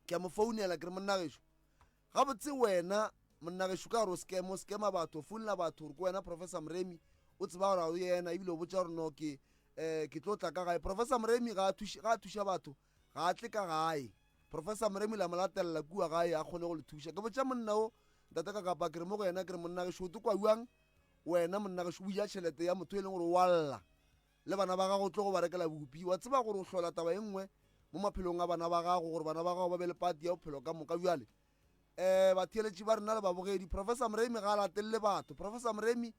ke a mo founela ke re monna gešo Gabotse wena monnagešo ka gore o scam, o scama batho, o founela batho gore ke wena Professor Moremi, o tseba gore ga o yena ebile o botša gore no ke um ke tlo tla ka gae. Professor Moremi ga a thuše, ga a thuša batho ga a tle ka gae. Professor Moremi la mo latelela kua gae a kgone go le thuša. Ke botša monna o ntate ka kapa ke re mo go yena ke re monnagešo o te kwa bjang wena monnagešo o ja tšhelete ya motho e leng gore o a lla le bana ba gago o tlo go ba rekela bupi. Wa tseba gore o hlola taba e nngwe mo maphelong a bana ba gago gore bana ba gago ba be le pati ya bophelo ka moka. Bjale um batheeletši ba rena le babogedi, Professor Moremi ga a latelele batho. Professor Moremi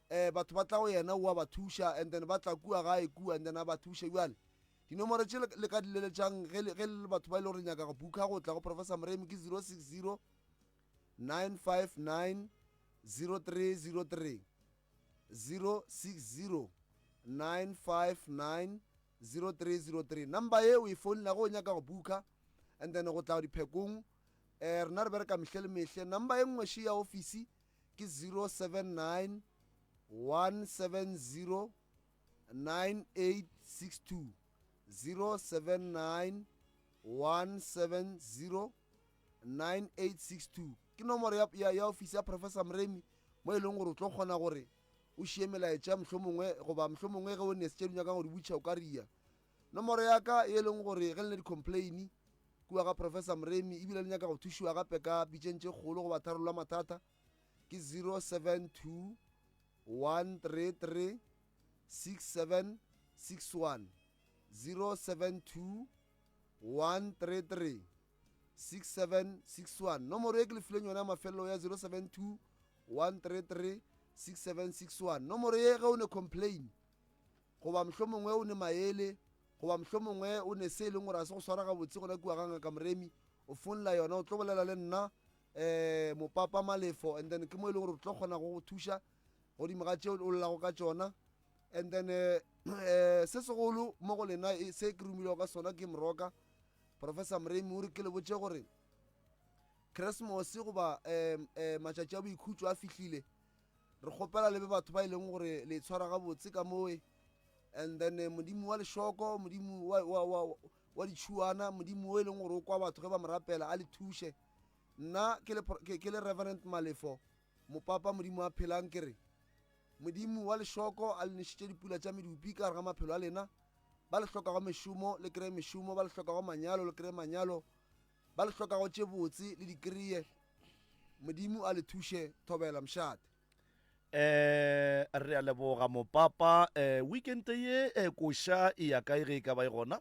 um batho ba tla go yena o a ba thuša and then ba tla kua gae kua and then a ba thuša. Bjale dinomoro tše le ka di leletšang ge le le batho ba e le gore nyaka go booka go tla go Professor Moremi ke 060 959 0303. 0609590303 number ye o e founela go o nyaka go booka and then go tla diphekong um rena re bereka mehle le mehle. Number ye nngwe še ya ofisi ke 079 170 9862 079 170 9862 ke nomoro ya, ya, ya ofisi ya Professor Moremi mo e leng gore o tlo kgona gore o šie melaetša mohlomongwe goba mohlomongwe ge o ne tše di nyakang go di butšha o ka ria. Nomoro ya ka e leng gore ge le ne di-complain kua ga Professor Moremi ebile le nyaka go thušiwa gape ka pitšeng tše kgolo goba tharollo ya mathata ke 072 133 6761 072 133 6761. Nomoro ye ke le fileng yona ya mafelelo ya 072 133 6761. Nomoro ye ge o ne complain goba mohlomongwe o ne maele goba mohlomongwe o ne se e leng gore a se go swara gabotse gona kua ga Ngaka Moremi, o founela yona o tlo bolela le nna um mopapa Malefo and then ke mo e leng gore o tlo kgona go go thuša godimo ga tšeo o llelago ka tšona. And then um se segolo mo go lena e, se ke romilego ka sona ke moroka Professor Moremi o re ke le botše gore Keresemose goba um um matšatši a boikhutšo a fihlile. Re kgopela le be batho ba e leng gore le itshwara gabotse ka mowe. And then eh, Modimo wa lešoko, Modimo wa, wa, wa, wa ditšhuana, Modimo o e leng gore o kwa batho ge ba mo rapela a le thuše. Nna ke le, ke, ke le Reverend Malefo, mopapa Modimo a phelang ke re Modimo wa lešoko a le nešitše dipula tša medupi ka gare ga maphelo a lena. Ba le hlokago mešomo, le kreye mešomo, ba le hlokago manyalo, le kreye manyalo, ba le hlokago tše botse, le di kreye. Modimo a le thuše. Thobela mošate. Eh, re a leboga mopapa. Eh, weekend ye eh, koša e ya kae ge e ka ba e gona?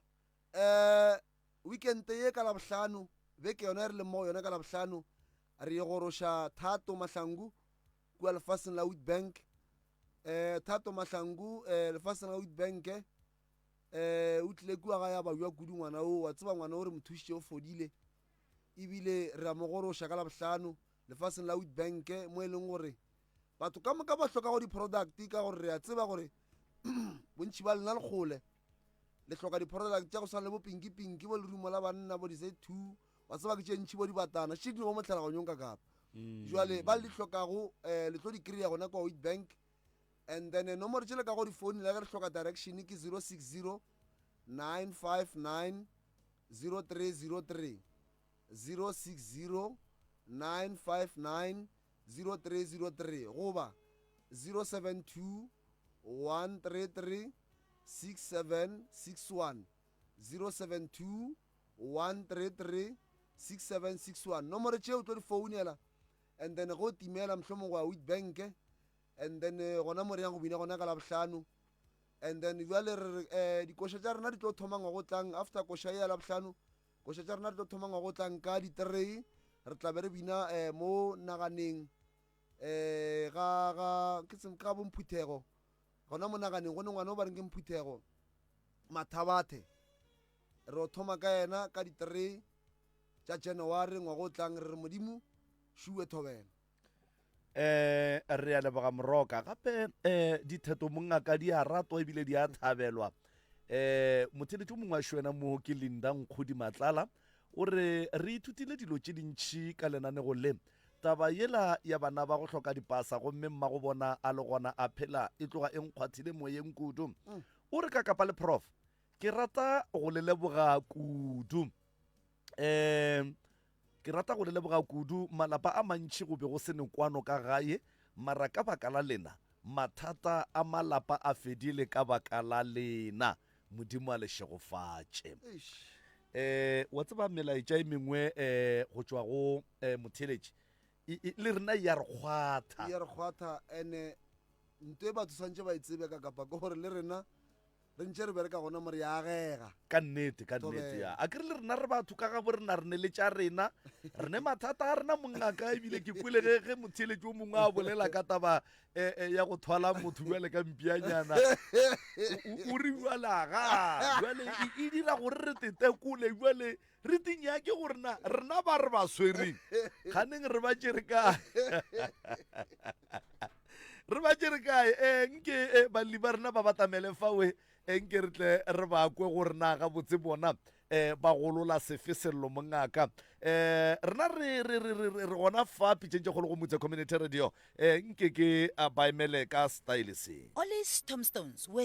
Eh, weekend ye ka Labohlano, beke yona e re leng mo go yona ka Labohlano, re ye goroša Thato Mahlangu kua lefaseng la Witbank. Eh, Thato Mahlangu eh, lefaseng la Witbank eh, o tlile kua ga ya babja kudu ngwana o, wa tseba ngwana o re mo thušitše o fodile ebile re a mo goroša ka Labohlano lefaseng la Witbank mo e leng gore batho ka moka ba hlokago di-product ka gore re a tseba gore bontši ba lena le kgole le hloka di-product tša go swana le bo pinki pinki bo lerumo la banna bo di-Z two wa tseba ke tše ntši bo dibatana še di no ba mo tlhalaganyong ka kapa jwale ba le di hlokago um le tlo di kry-a gona kwa Witbank. And then eh, nomoro tše le ka go di founela ge re hloka direction ke 060 959 0303 060 959 0303 goba 072 133 6761 072 133 6761. Nomoro tše o tlo di founela and then ge o timela mohlomong go ya Witbank and then eh, gona mo re yang go bina gona ka Labohlano. And then bjale re re eh, dikoša tša rena di tlo thoma ngwago tlang after koša ye ya Labohlano, koša tša rena di tlo thoma ngwago tlang ka di-3 re tla be re bina eh, mo naganeng eh, ga ga ke ga bomphuthego gona mo naganeng go ne ngwana o ba reng ke Mphuthego. Mathabathe. Re o thoma ka yena ka di-3 tša January ngwaga o tlang re re Modimo šuwe thobela. Eh re a leboga Moroka gape eh ditheto mongaka di a ratwa ebile di a thabelwa. Eh motheletši o mongwe wa šwena mo ke Linda Nkgodi Matlala o re re ithutile dilo tše dintši ka lenanego le. Taba yela ya bana ba go hloka dipasa gomme mmago bona a le gona a phela e tloga e nkgwathile moyeng kudu. O re ka kapa le prof ke rata go le leboga kudu. Um ke rata go le leboga kudu malapa a mantši go be go se ne kwano ka gae mara ka baka la lena mathata a malapa a fedile ka baka la lena modimo a le šegofatše um wa tseba melaetša e mengwe um go tšwa go um motheeletši le rena ya re kgwatha ya re kgwatha ene nto e batho swantše ba e tsebe ka kapa ke gore le rena re ntše re bereka gona mo re ya agega. Ka nnete, ka nnete, ya. A ke re le rena re batho ka gabo rena re ne le tša rena, re ne mathata a rena mongaka ebile ke kwele ge ge motheeletši o mongwe a bolela ka taba eh, eh, ya go thwala motho bjale ka mpianyana o o re bjale aga bjale e, e dira gore re tetekole bjale re tinyake gore na rena ba re ba swereng kganeng re ba tšere kae re ba tšere kae um nke eh, balli ba rena ba batamele fawe eh, nke re tle re ba kwe gore na gabotse bona um ba golola sefe sello mongaka um rena re re re re re gona fa pitšeng tše kgolo go motse community radio um nke ke a ba emele ka style se Ollie's Tombstones were.